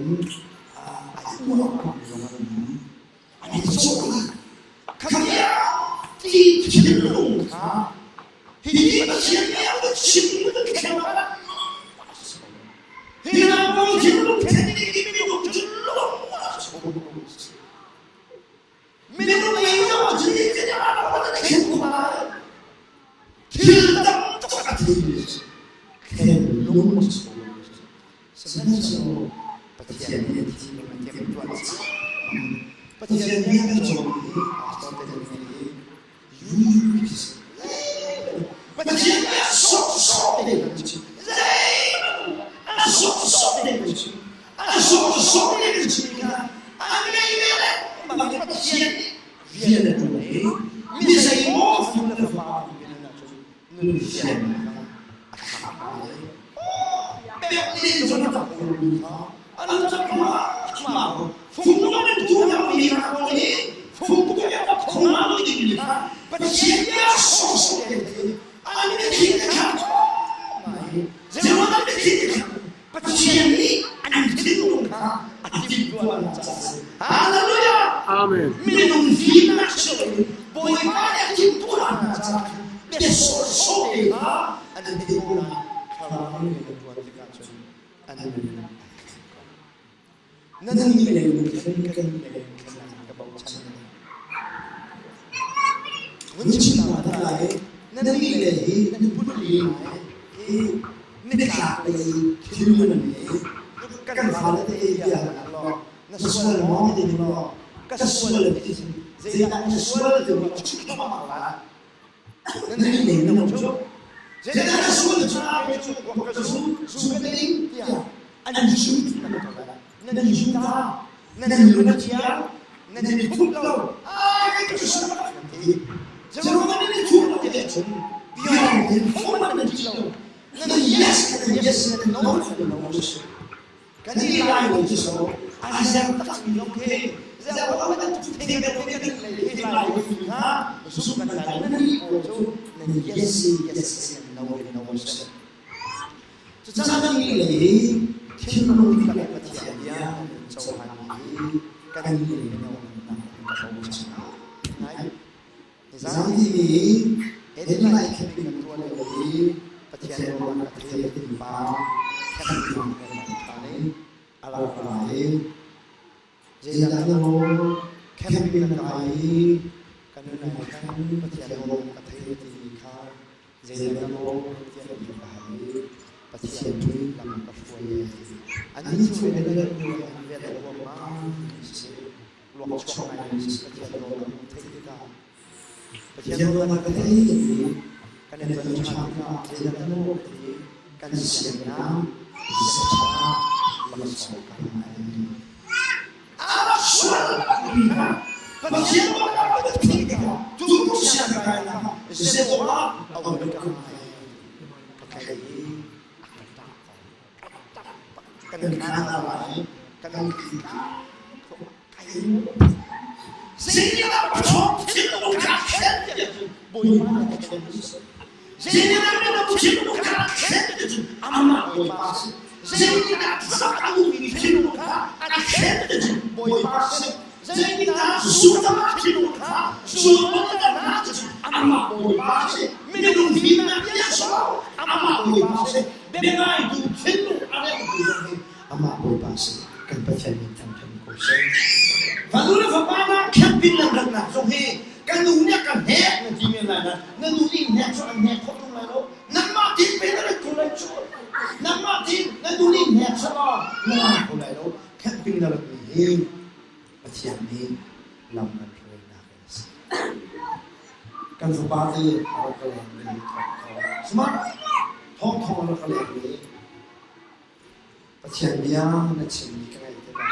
ai uah pahmi zong an um. An i cawh i kha ti thinlung kha hihi Pathian nih a kan chimmi kan khen ah hi hna pawl thinlung khen ding i minung cu lung a si ko. Minung ngei lo ahcun zeitindah a khen ko lai? Thil tam tuk a thei khen lung a si ko. Sihmanhsehlaw Pathian nih a thinlung a timhtuah cang. Pathian nih a kan cawmmi hi pastor te nih hi UUPC Pathian nih a sawhsawh te kan chim. Zeihmanh a sawhsawh te kan chim. A sawhsawh te kan chim kha a ngei ve lengmang i Pathian nih rian a ṭuan i mi zeimaw fanu le fapa an um ahcun nun fiannak ah a thlak hna lai. Pek len zong a rak mi kha an cak ma fung nan tu mi hna ko hi fung tu ya khong ma mi ding kha Pathian bia sawhsawh te an thin kha zeruang an thin kha Pathian nih an thinlung kha a timhtuah na caah Hallelujah Amen Minung fimnak si loin Bawipa nih a timhtuah na caah bia sawhsawh te kha an theih ko lai thlarau nih an tuan tikah cun an nun an thleng ko. Nan nih lei lungthin kan nih lei lungthin ka bochan hna. Vun chim hna dah lai nan nih lei hi nan put li lai i nitlak lei thinlung nan ngei kan fale te bia nak law na sual maw ti ding law ka sual ti zeidah na sual ti ma chim la nan nih lei na cu zeidah na sual cu cu ka zu zu ka ding tiah an chim nan chim ta nan lung a chia nan i thup lo ai ka sual nan ti zeruang nan i thup lo ti ahcun biang in phung nan ti lo nan yes nan yes nan no nan no kan i lai lo cu so a zer tak mi lawng khi zer lo kan thei deuh kan lei lai mi kha zum kan lai nan nih pawl cu nan yes yes nan no no se Cucaah nan nih lei hi thinlung dihlak Pathian bia an cohlanmi hi kan nih lei mino nunnak in ka bochan ngai. Nizan timi hi Eden camping kan tuah lio i Pathian ruangah ka thei a pa camping kan hmang ṭhan i a rak ra i Zeidah na rawl camping na kai i ka nun ai thleng Pathian rawl ka thei timi kha zeidah na rawl tiah ti ka hal i Pathian nih lam ka hruai a ti. Anih cu Eden nu an velh huammam si luak chuak ngai si Pathian rawl a hmuh theih tikah Pathian rawl ka thei ti kan i ton ṭhan tikah zeidah na rawl ka ti kan siannak Laksawng ka ngai. A kum ka tlaih i a ka ṭah ko. Kan khan a lai, kan Zeitindah pachawng thinlung kha thlen tiah cun Bawipa nih a thlen mi si. Zeitindah minung thinlung kha a thlen tiah cun amah Bawipa si. Zeitindah rak a duhmi thinlung kha a thlen tiah cun Bawipa si. Zeitindah zumnak thinlung kha zulmawt a hna cun amah Bawipa si. Minung fimnak bia si lo, amah Bawipa si. Biangaitu thinlung a remhtu zong hi amah Bawipa si. Kan Pathian min thangṭhat ko seh. Fanu le fapa hna camping nan ratnak zong hi ka nu nih a ka hnek na ti men lai na na nu nih hnek cu an hnek khawh tung lai lo. Nangmah tin pe na rat kho lai cu. Nangmah tin na nu nih hnek selaw na la kho lai lo. Camping na ratmi hi Pathian nih lam an hruainak in a si. Kan fapa te a rak ka leng mi thawng thawng smart thawng thawng a rak ka leng mi Pathian bia na chimmi ka ngaih tikah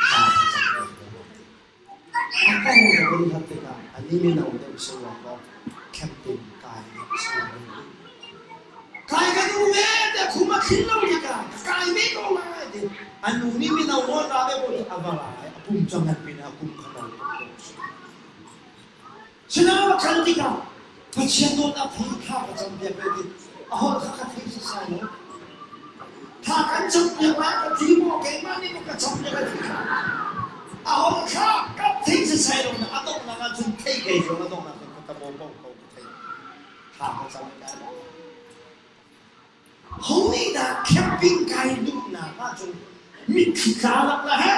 aa ka cam peng ko. A kong ka vun hlat tikah a ni mino deuh si ruang kaw camping kai deuh si Kai ka duh ve tiah khum a khin lo tikah kai ve ko lai ti a nu nih mino rawl ra ve ko a va lai a pum cu ngan pin a kum kha no tuk ko Sinah a kal tikah Pathian dawtnak thei thla ka campiak ve ti a holh kha ka thei sasai lo. Thla kan campiak lai ka ti maw keimah nih maw ka campiak a ti kha. A holh kha ka thei sasai lo na a donghnak ahcun thei kei zong a donghnak cun ka tabo ko ko ka thei. Thla ka cam kai lo. Ho nih dah camping kai duhnak ahcun mitthli tla lak la he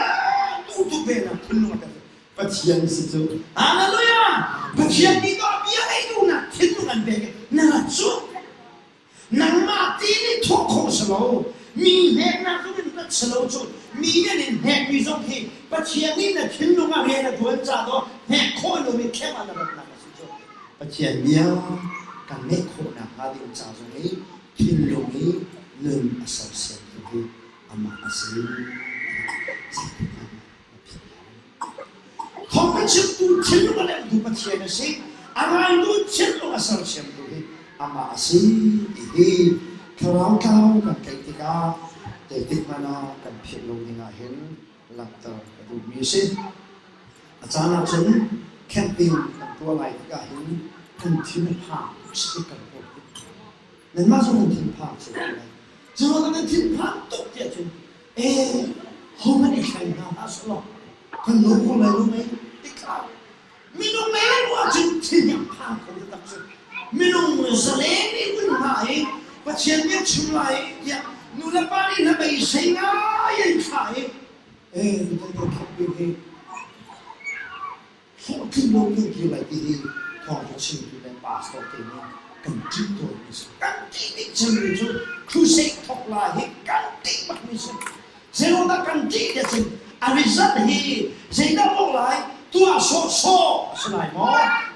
duh tuk ve na thinlung a kan Pathian si cu Hallelujah! Pathian nih tuah bia ngei duhnak thinlung an pek na rat cu nangmah ti nih thawh khawh si lo mi hneknak zong in rat si lo cu mi nih an in hnekmi zong khi Pathian nih na thinlung ah rian a tuan ca daw hnek khawh lomi khem ah na ratnak a si cu Pathian bia kan ngeih khawh nakhnga ding ca zong i thinlung i nun a sersiamtu hi amah a si. Zeitik na philh lai. Thawng a chimtu thinlung a lemtu Pathian a si. A ngaitu thinlung a sersiamtu hi amah a si ti hi thlarau tlau kan tlaih tikah zeitik hmanh ah kan philh lo ding ah hin langhter ka duhmi a si. A caan ah cun camping kan tuah lai tikah hin kan thin a phang tuk kan tuah tik. Nanmah zong nan thin phang si ko lai. Cu nan thin phang tuk tiah cun ee hohmanh i thleng hna hlah selaw kan lo ko lai lo mei tikah minung mei ruah cun thin hi a phang kho taktak cu. Minung zalen nih vun hna i Pathian nih a chim lai tiah nu le pa nih na beisei ngai in thlah i ee tutan kan khap bik hi hlawhtling lo kan kir lai ti hi thawngṭha chimtu le pastor te nih kan ṭih tawnmi si. Kan ṭih bik cemmi cu crusade thawk lai hi kan ṭih bakmi si. Zeiruangdah kan ṭih tiah cun a result hi zeidah mawh lai tuah sawhsawh a si lai maw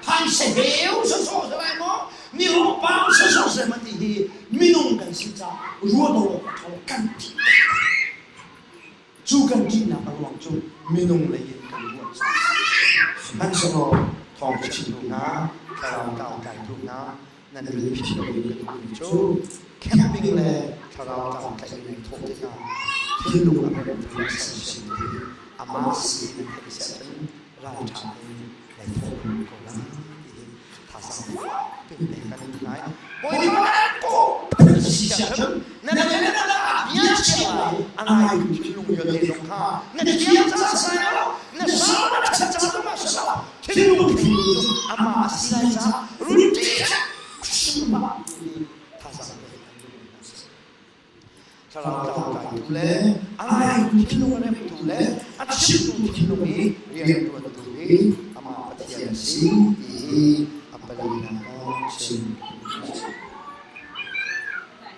phaisa heu sawhsawh a si lai maw nihlawh pang sawhsawh si lai maw ti hi minung kan si caah ruah lo awk a ṭha lo kan ṭih. Cu kan ṭihnak a ruang cu minung lei in kan ruah caah a si. Sihmanhsehlaw thawngṭha chimtu hna, thlarau tlangtlaitu hna, nan lei phih lo in ka duhmi cu camping le thlarau tlangtlaih in thawh tikah thinlung a remtu le a sersiamtu hi amah si in nan theih si ahcun ralṭha tein nan thawh ko lai ti hi thazaang fak in kan duh lai. Bawi nih Thlarau tlangtlaitu le a ngaitu thinlung a remtu le a chimtu thinlung i rianṭuantu hi amah Pathian a si ti hi a palinak ah chim a si.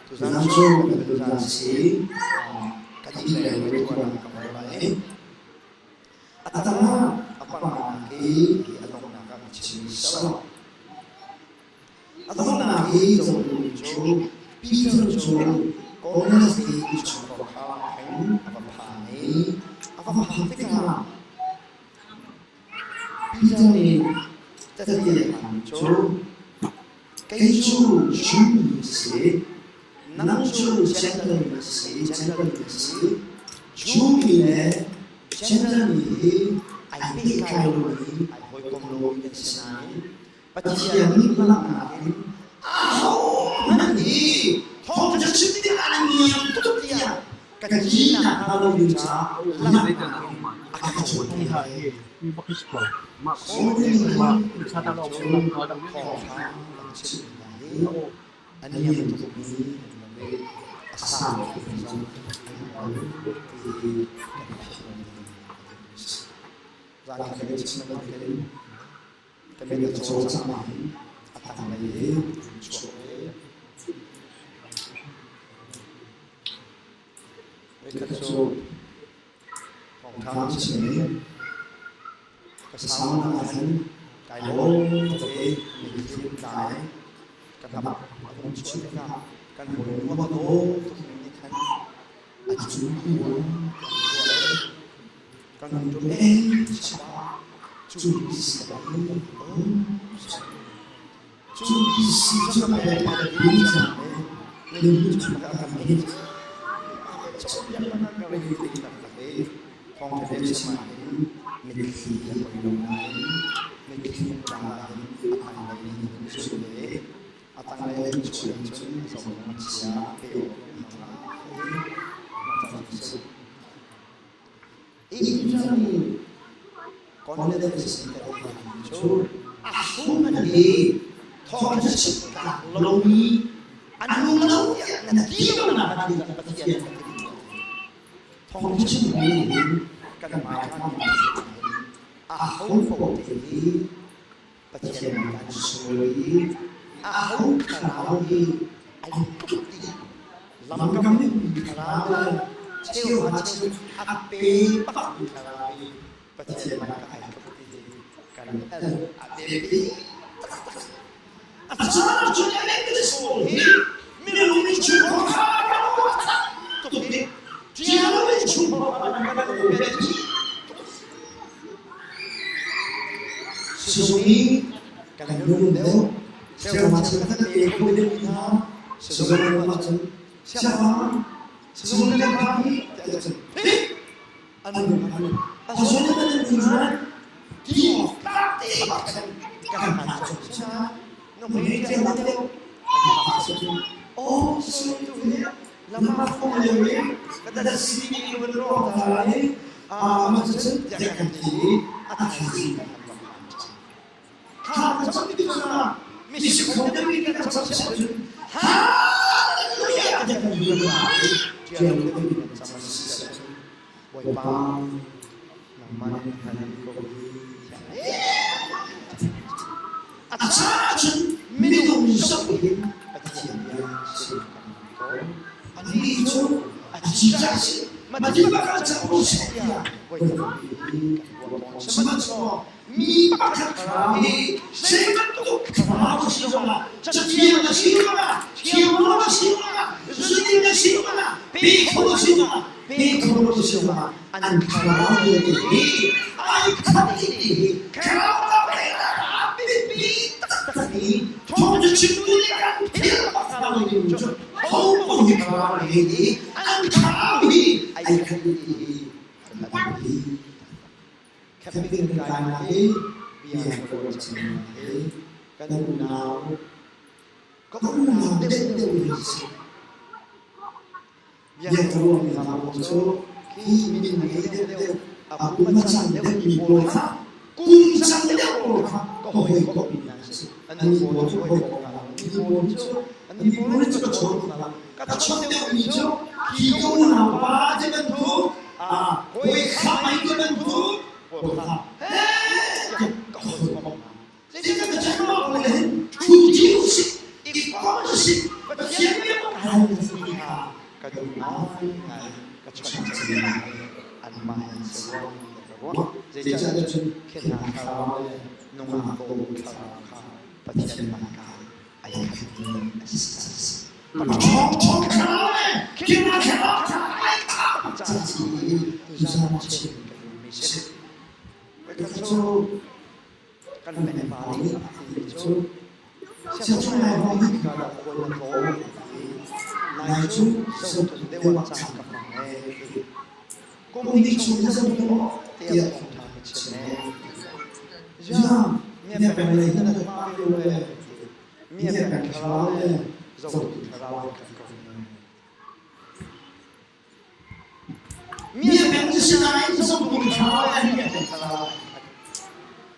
Tuzan cu kan tuzan si kan ih le rianṭuan ka hmu lai. A tangah a panganak hi a donghnak ah ka chim sawh. A donghnak i zohduhmi cu Peter cu Cornelius i innchungkhar kha hin a va phan i a va phak tikah Peter nih tehte a khaanmi cu. Kei cu Jew mi na si, nang cu Jentail na si, Jentail na si. Jew mi le Jentail mi hi ai pehtlai lomi, ai hawikom lomi an si nain Pathian nih langhnak in ahohmanh hi thawngṭha chim ding ah an niam tuk tiah ka ti nakhnga lo ding caah langhnak in a ka cawnpiak. Thawngṭha chim hna hi a niam tukmi an um i a sang tukmi zong an um ti hi kan theih ding a si. Zan khat in chim bantukin Ka mit a caw cang i a tanglei i an chuak ve. Voikhat cu thawngṭha an chim i ka saunak ah hin kai lawm tuk i mitthli an tla i ka hnap a vung chuah tikah kan hawinu a daw tukmi nih khan a cu ruang kan tum ei chapa cu si ka cu si cu ka pe ka bi cha le ni chu ka ka mi thong the chama hin mitthli kan poi lo nain mitthli tla hin a tanglei in chu le a tanglei in chu in cun zong a chia pe Pathian nih an sual i aho thlarau hi ai tluk dih. Lamkam in thlarau le cheuhra cheu a pe bakmi thlarau hi Pathian ah ai tluk ti hi kan el a biapi taktak. A caan ahcun English pawl hi minung nih chungkhar kha tuk i ṭial chungkhar kha kan biapi Sizung i kan lung deuh, siangma cheu khat pe kho deuh mi hna, sizung lam ahcun siangma sizung le hna hi tiah cun an lung an a zon in an lung zuan ti tlak te bak khan kan hna cun na hmui tiang deuh oh sizung tu hi lama phong lio i ka dat si mi kan ro ta lai a ma cun tiah kan ti i a thaizing kan tha kan cam ti na mi si kho deuh i kan cam siah cun hallelujah tiah kan bia lai tiah lo deuh in kan cam si cun Bawipa nangmah nih hngal ko a caan cun minung zoh hin Pathian bia chim kan ko anih cu a cica si mati bakal cang ko seh tiah voi tampi kan ruah tawn. Sihmanhsehlaw mi pakhat thlarau hi zei bantuk thlarau a si zongah, cathiang a si zongah, thianglo a si zongah, zuding a si zongah, pe kho a si zongah, pe kho lo a si zongah, an thlarau vialte hi ai khat dih ti hi thlarau a biapi taktak i thawngṭha chimtu nih kan philh bak hna lo ding cu ho hi thlarau he hi an thlarau hi ai khat dih ti hi kan biapi. Camping kan kainak hi bia ka ruah cangmi hi kan unau ka unau deuhdeuh hi si. Bia ka ruahmi hna pawl cu khi min ngei deuhdeuh a kum a cang deuhmi pawl kha kum cang deuh pawl kha ka hawikomhmi hna an si. Annih pawl cu hawikom hna lo. Annih pawl cu annih pawl cu ka chawn hna lo. Ka chawnh deuhmi cu khi ka unau pa ti bantuk hawi kha mei ti bantuk pawl kha he ka hawikom hna. Zeitin ka chim lo le hin thu ṭi usih, i kom usih, Pathian bia hal ti kha ka duh ngaingai ka chawnh cang lai anmah in si ruang ka ruah. Zeicahtiah cun khi hna thlarau le nungak ko thlarau kha Pathian hmaika ai khatmi a si caah a si. Ṭhawng thlarau le khi hna thlarau kha ai khah caah a si i tuzaan ah chim ka duhmi si. Voikhat cu kan le pa nih a timi cu Siachung nai hong hi ka dah khual na tlawng ti. Nai cu zotung deuh ah caan ka hmang ee ti. Kum hnih chung na zotung awk tiah thawngṭha ka chim ee ti. Ziang, mia peng lei na dat pah lio ee ti. Mia peng thlarau le zotung thlarau ai khat ko ee. Mi a peng cu si nain zumtu thlarau le mi a peng thlarau ai khat.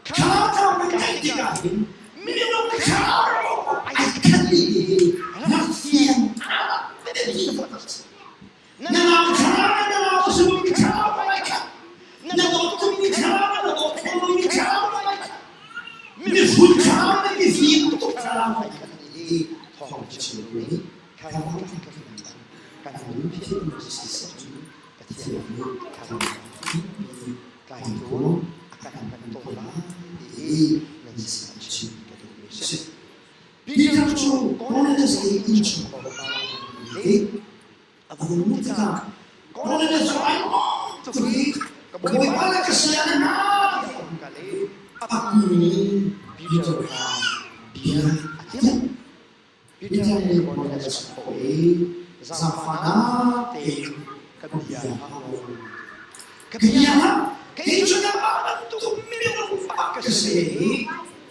Thlarau thlarau kan ngeih tikah hin minung thlarau ai khat dih ti hi rak fiang biapi taktak a si. Na nau thlarau le na nau simi thlarau ai khat. Na dawt tukmi thlarau le na dawt lomi thlarau ai khat. Mihrut thlarau le mifim tuk thlarau ai khat ti hi thawng chim nih Thlarau kan kan lungthin siseh cu Pathian nih thlarau thihpi kai tuah a kan kan tawl lai ti nan sin ah chim ka duhmi a si. Peter cu Cornelius i innchungkhar i a vung luh tikah Cornelius cu ai nuam tuk i ka bawipa le ka saya hna tiah a vung kal i a kun i Peter kha bia a timh. Peter nih Cornelius a thawh i, Zaangfahnak tein ka bia hlah u. Ka bia hlah, kei cu nangmah bantuk minung bak ka si i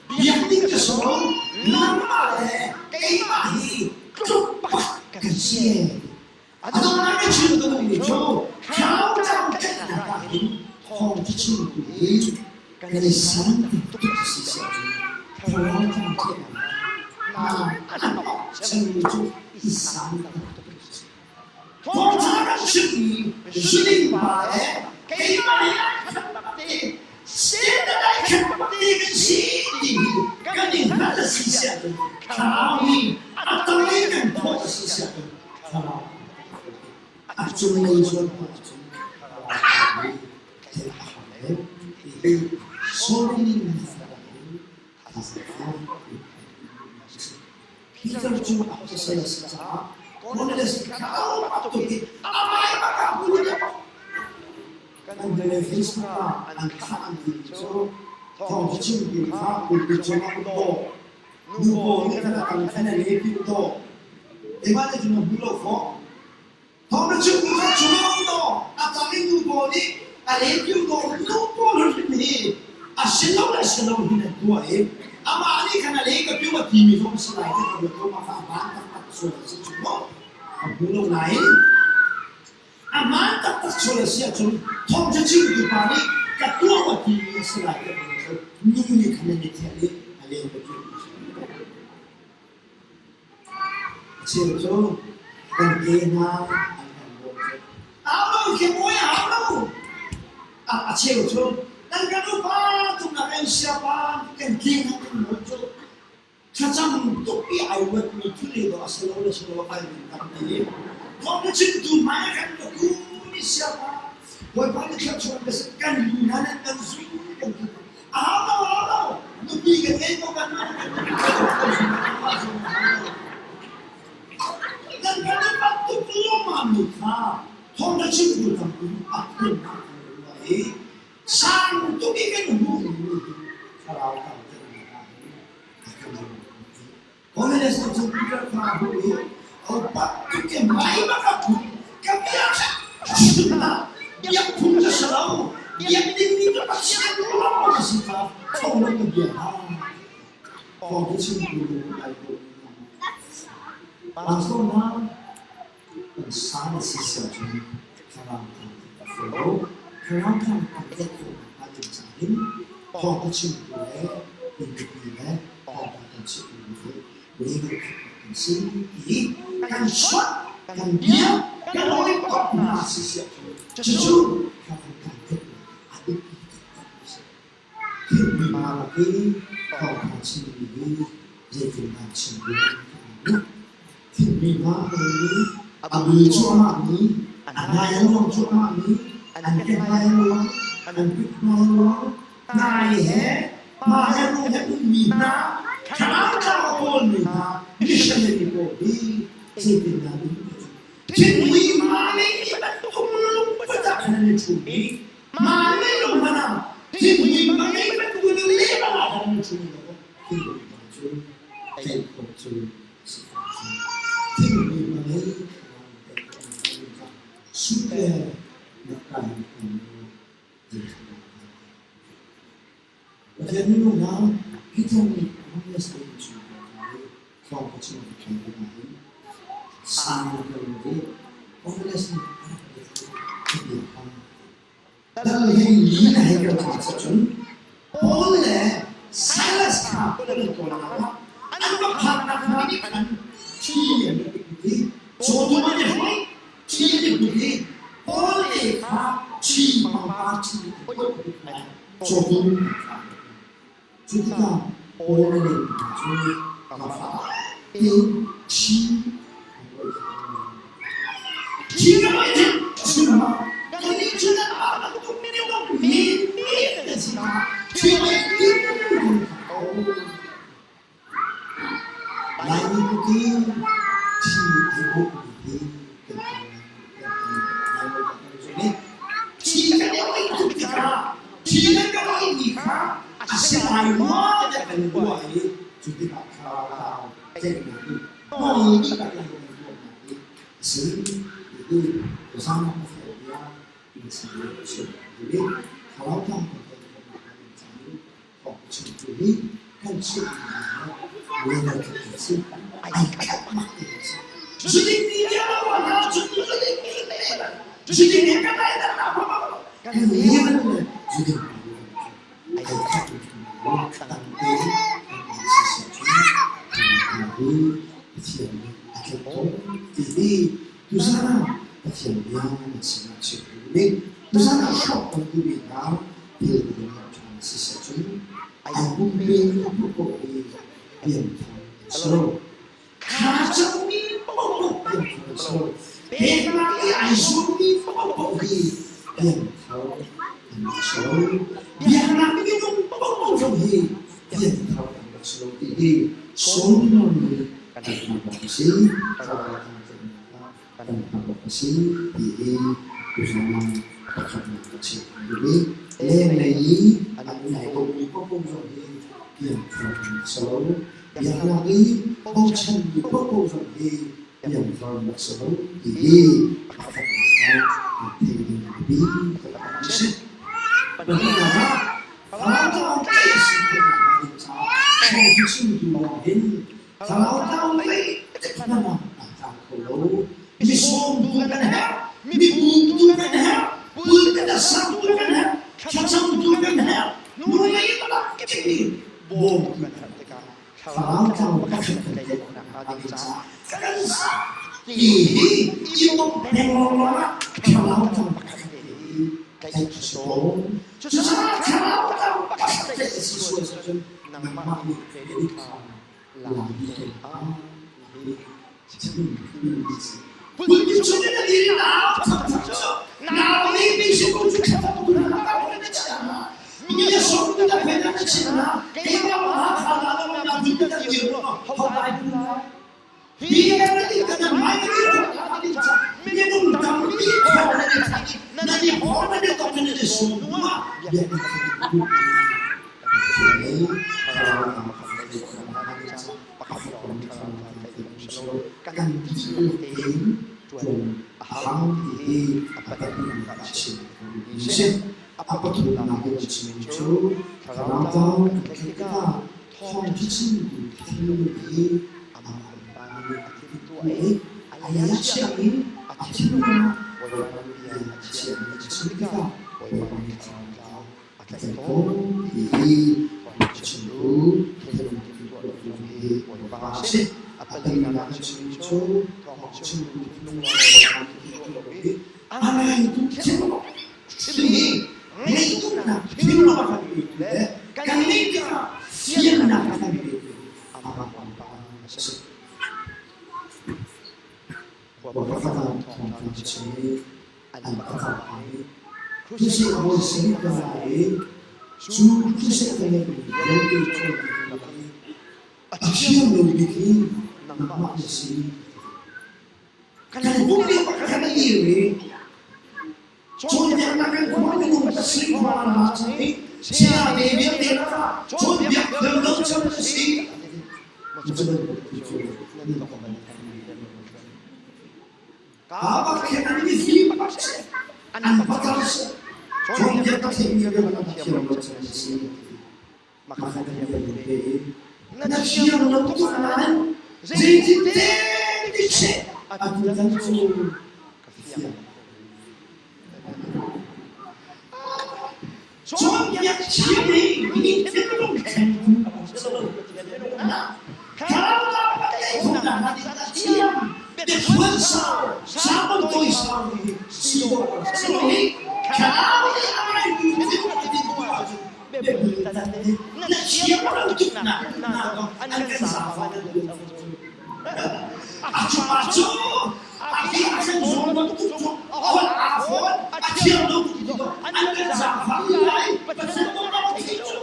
biak ding ka sawm, nangmah le keimah hi tluk bak kan si. A donghnak i chim duhmi cu thlarau cangkhatnak ah hin thawngṭha chimtu hi kan i san tuk si seh thlarau cangkhatnak hna a hnawh cemmi cu i san tuk si. Thawngṭha kan chimmi zuding pa le keimah hi ai khat bak te Satan ai khat bak te kan si ti hi kan i hngalh a si siah cun thlarau hi a tang in kan phawt a si siah cun thlarau a cunglei zuan hna cun thlarau hi theih a har deuh ti hi sorry Peter cu a pasal a si caah Cornelius kha a upat tuk i amah bak ah hmun a Kan le Facebook ah an thah an ti cu thawng chimtu kha pulpit cungah um dawh. Nu pawl nih khan a tang khan an ei pi dawh. Keimah nih cun na hmu lo khawh. Thawng na chimtu kha cungah um dawh. A tang i nu pawl nih a le pi dawh. Nu pawl hrim hi a si lo le si lo hin an tuah i amah nih khan a le ka piu a timi zong a si lai ti ka ruat lo mah kha a hmaan taktak sual a si cu mu. A hmu lo nain A hmaan taktak sual a si ahcun thawngṭha chimtu pa nih ka tuah a timi a si lai tiah cu nu nih khan an i thial i a leng ka tuah a si. A cheu cu kan ke hna an kan bawm cu. Au lo khi mawi au lo. A cheu cu kan kan upa cungah kan siapa kan ke hna kan bawm cu Thlacam tuk i ai ruatmi thil hi dawh a si lo le si lo ai min tampi i thawngṭha chimtu hmai ah khan ka kun i siapa Bawipa nih thluachuah ka si kan lu hna nih kan zu kan ti a hau lo hau lo nupi kan ngei ko kan mah kan nupi kan kan zu kan mah zu kan kan i bantuk lawmmam mi kha thawngṭha chimtu tampi a phun kan ruah i Sang tuk i kan hmuh mi thlarau tam Holiness cu Peter kha a hmuh i opat tuk ke mai bak a phun ka biak na biak phung cu si lo biak dingmi cu Pathian lawng a si kha thong lo ka bia ha thawng cu chimtu ai ko Pastor hna Kan sang a si siah cun thlarau thang a fawi lo. Thlarau thang kan tlaih khawh nakhnga ding caah hin thawngṭha chimtu le innpipi le thawngṭha kan chimtu hi level khat kan si ti kan suat, kan bia, kan hawikomh hna si siah cun cucu thlarau thang tlaihnak a biapi taktak a si. Thilmi hna lak i thawngṭha chimmi hi zeitindah chim ding an duh? Thilmi hna nih a bul cuahmahmi, a hnai a luang cuahmahmi, an kehnai a luang, an kuthmai a luang, hnai he hma he ruh he ummi hna, thlarau tlau a kawlmi hna, missionary pawl hi zeitindah an um ti cu thinhmui hma nei bantuk lungput ah khan an i ṭhum i Mah nih lo hmanh ah thinhmui hmang ngei bantuk in lehmang ah khan an ṭhum lo. Thinhmui hna cu theih khawh. cu a si ko cang. Thingri hmangei super na kai Pathian minung hna hi thong nih homeless te in chung hna i thawng ka chim ka thei ko nain sang na kal ve homeless nih a rak biak ka biak hang. Dal hi li na hei kal cang cun Paul le Silas kha Korinth ah an va phaknak hna nih khan thi an rak i cawtum an i hruai. Thi an i Paul le kha thi pangpar thi cawtum an thlak. Cu tikah Paul le hna cu kafa tein thi an oih. Thi na oih cu kannih cu nanmah bantuk minung men kan si hna. Thi oih ding kan ko. Laimi kuki thi ai bawhmi hi kan Thi kan i oih tuk tikah thi kan ka oihmi kha a si lai maw tiah kan ruah i cu tikah thlarau tlaihnak i nawl nih kan ruahnak hi a si. Ti tuzaan ka theih bia in si thlarau tlang kan theih khawhnak ding caah Thawngchimtu hi kan chimhmi he level khat an si. Ai khat bak ti an si. Zuding mi vialte hna cu zuding mi le zuding mi kan ai dan na kan level le zuding mi level cu ai khat mi tam te kan si si cu hi Pathian nih a tlaih ko ti hi tuzan ah Pathian bia nan sinah chim duhmi tuzan ah hrawk kan duhmi hna thil Siseh cun ai pumpe a hmuh khawh i pianthar an si lo. Thla cammi paohpaoh pianthar an si lo. Peknak i ai zuammi paohpaoh hi pianthar an rak si lo. Biaknak minung paohpaoh zong hi pianthar an rak si lo ti hi Solomon nih kan hngalh awk a si. Thlarau thianghlimnak ah kan hngalh awk a si ti hi tuzaan pakhatnak ka chim duh i lenglei i an nai bawmmi paohpaoh zong hi piangthar an si lo. Biaknak i bochanmi paohpaoh zong hi piangthar an rak si lo ti hi pakhatnak ah kan theih ding a biapi taktak a si. Pahnihnak ah thlarau tlaih a si khawhnak hnga ding caah thawngtha chimtu lawng hin Thlarau tlau lei hmanh ah aa tlang kho lo. Mi sawmtu kan herh, mi bumtu kan herh, pulpit a sangtu kan herh, thlacamtu kan herh, nu lei rak kip bawmtu kan herh tikah thlarau tlau pakhat kan tlaih khawhnak hnga ding caah kan ti hi i bawmh peng lawnglawng ah thlarau tlau pakhat te hi tlaih a si tawn. Cucaah thlarau tlau pakhat tlaih a si sual ahcun nangmah nih credit card Kan dihlak tein ṭuan a hau ti hi a pahnihnak ah chim ka duhmi a si. A pathumnak in a chimmi cu thlarau tlau kan theih tikah thawngṭha chimtu thinlung hi amah Pa nih a timhtuah i a chiah i a thinlung ah Bawipa bia a chiahmi a chim tikah Bawipa nih thlarau tlau a tlaih tawn ti hi thawngṭha chimtu thinlung timhtuahtu zong hi Bawipa a si. A palinak a chimmi cu thawngṭha chimtu thinlung lawng Bawipa nih timhtuah lo i a ngaitu thinlung chimmi ngeituknak thinlung a kan petu le kan ngeih tikah fiannak a kan petu amah Bawipa a si. Bawipa ah thawngṭha chim i an ka i Crusade bawi sin ka ra i cu crusade ka ngeihmi vialte cawnpiaktu i a thiam lo bik hi nangmah na si. Kan pum lio ah kan dir i cawnpiaknak kan khua minung pasarih khua na cang i saya te vialte lakah cawnpiak thiam lo cang na si. Cu bantuk cu nan tong bal Ka bak an mifim bak si. An pakar si. Cawnpiak ka theihmi vialte ka thiam lo cang si. Maka na thiam lo te na thiam lo tuk nain zeitin te ti seh atu tan cu ka fiang. Cawnpiak thiam i mi thinlung thlengtu a si lo. Thiam biathuan sau sermon tawi sau hi si dawh a si lo hi thlarau nih a ngaitu thinlung a din tu ahcun biahmul tan nih na thiam lo tuk nak na an kan zaangfah na lian a cu cu a hi a kan zawn bantuk cu holh aa fawn a thiam lo tuk ti an kan zaangfah lai Pathian kong a theih cu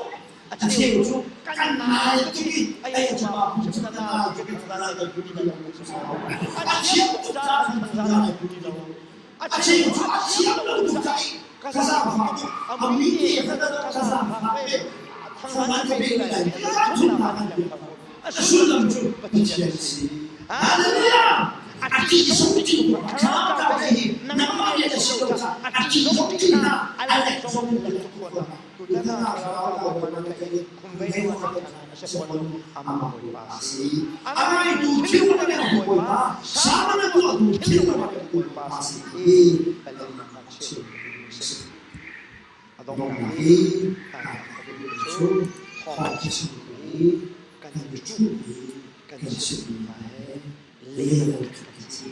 a cheu cu kan nai tuk i ai a chama pu cu na nai tuk i na lai pu ti lo a thiam tuk ca na lai pu ti lo a cheu cu a thiam lo tuk ca i ka zaangfah tuk a mi te ka zaangfah ve thangman ka pe lai ka thum na kan a sullam cu Pathian si Hallelujah a ti zong ti kha ta te hi nangmah nih a si lo ca a ti zong ti na a lek zong lek tutan ah thlarau Bawipa na theih i khumvei na ka amah Bawipa a si. A ngaitu thil na pektu Bawipa, sama na tuahtu thil na pektu Bawipa a si i palen na chim si. A donghnak i cu thawng chim i kan i ṭhu i kan chimmi hna he lelo khat ci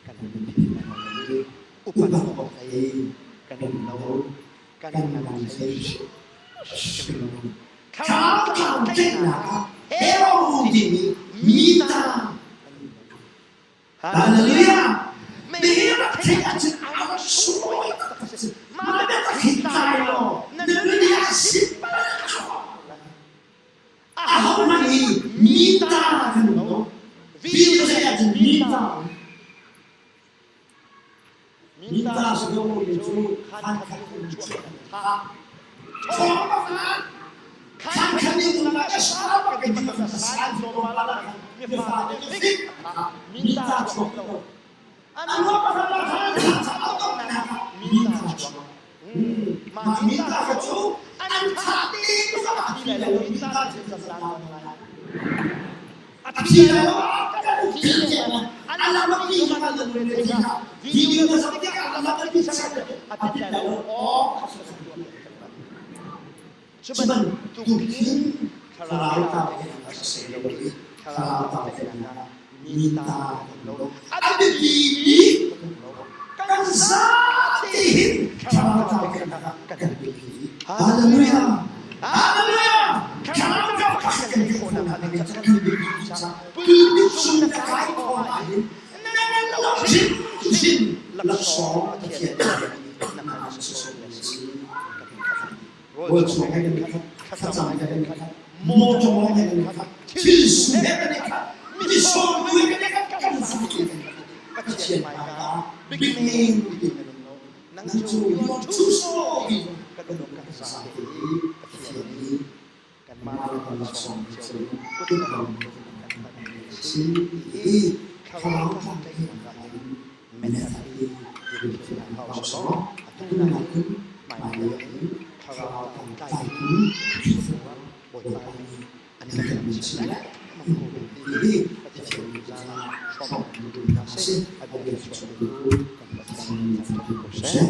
kan biapi lai upat awk ei kan um lo kan ngan hlei hrim lo. Thlarau tlaihnak ah hero timi mi ta Hallelujah! Mi rak theih ahcun a rak sunglawi taktak si. Mah biatak hi tlai law na nun ah sin bal Ahohmanh hi mi ta kan um lo. Video zei ahcun mi ta um. Minta si lo mi cu khan khat in chuah an thah. Thawng bak ah khan khat in um ah ka sa bak in ka san tlawmpal ah khan mifa nih fik minta chuak lo. An ruah pakhat ah khan khan a donghnak ah minta chuak. Mah minta kha cu an thah te zong ah thi lai lo minta cu zan lai. A thi lai lo kan thi an lam pi kan lam le thei kha video na zoh tikah a lam pi chan a ti lai lo aw cu bantuk hin thlarau ta a si lo i thlarau ta mi ta lo a biapi mi kan zate hin thlarau ta kan biapi. Hallelujah! Hallelujah! Thlarau ta kan pulpit cung na kai khawh ahhin na lo hrimhrim laksawng Pathian nih na hal si. Rawl chung he kan khat, thlacam he kan khat, mawṭaw he kan khat, thil su he kan khat, misawm he kan khat, kan zam kan khat. Pathian hmaika big name ti kan lo. Nang cu you are too small ti kan kan za te i Pathian nih kanmah le kan laksawng cio kut lam kan si i thlarau tlamtlinnak in menat i dirhmun hau sawh atu nakin hmailei in thlarau tlaitu Khrihfabu Bawipa nih an kan chim le ti Pathian zaan hrawm duh hna sih a bia chuah tu kan Pathian min thangṭhat ko seh.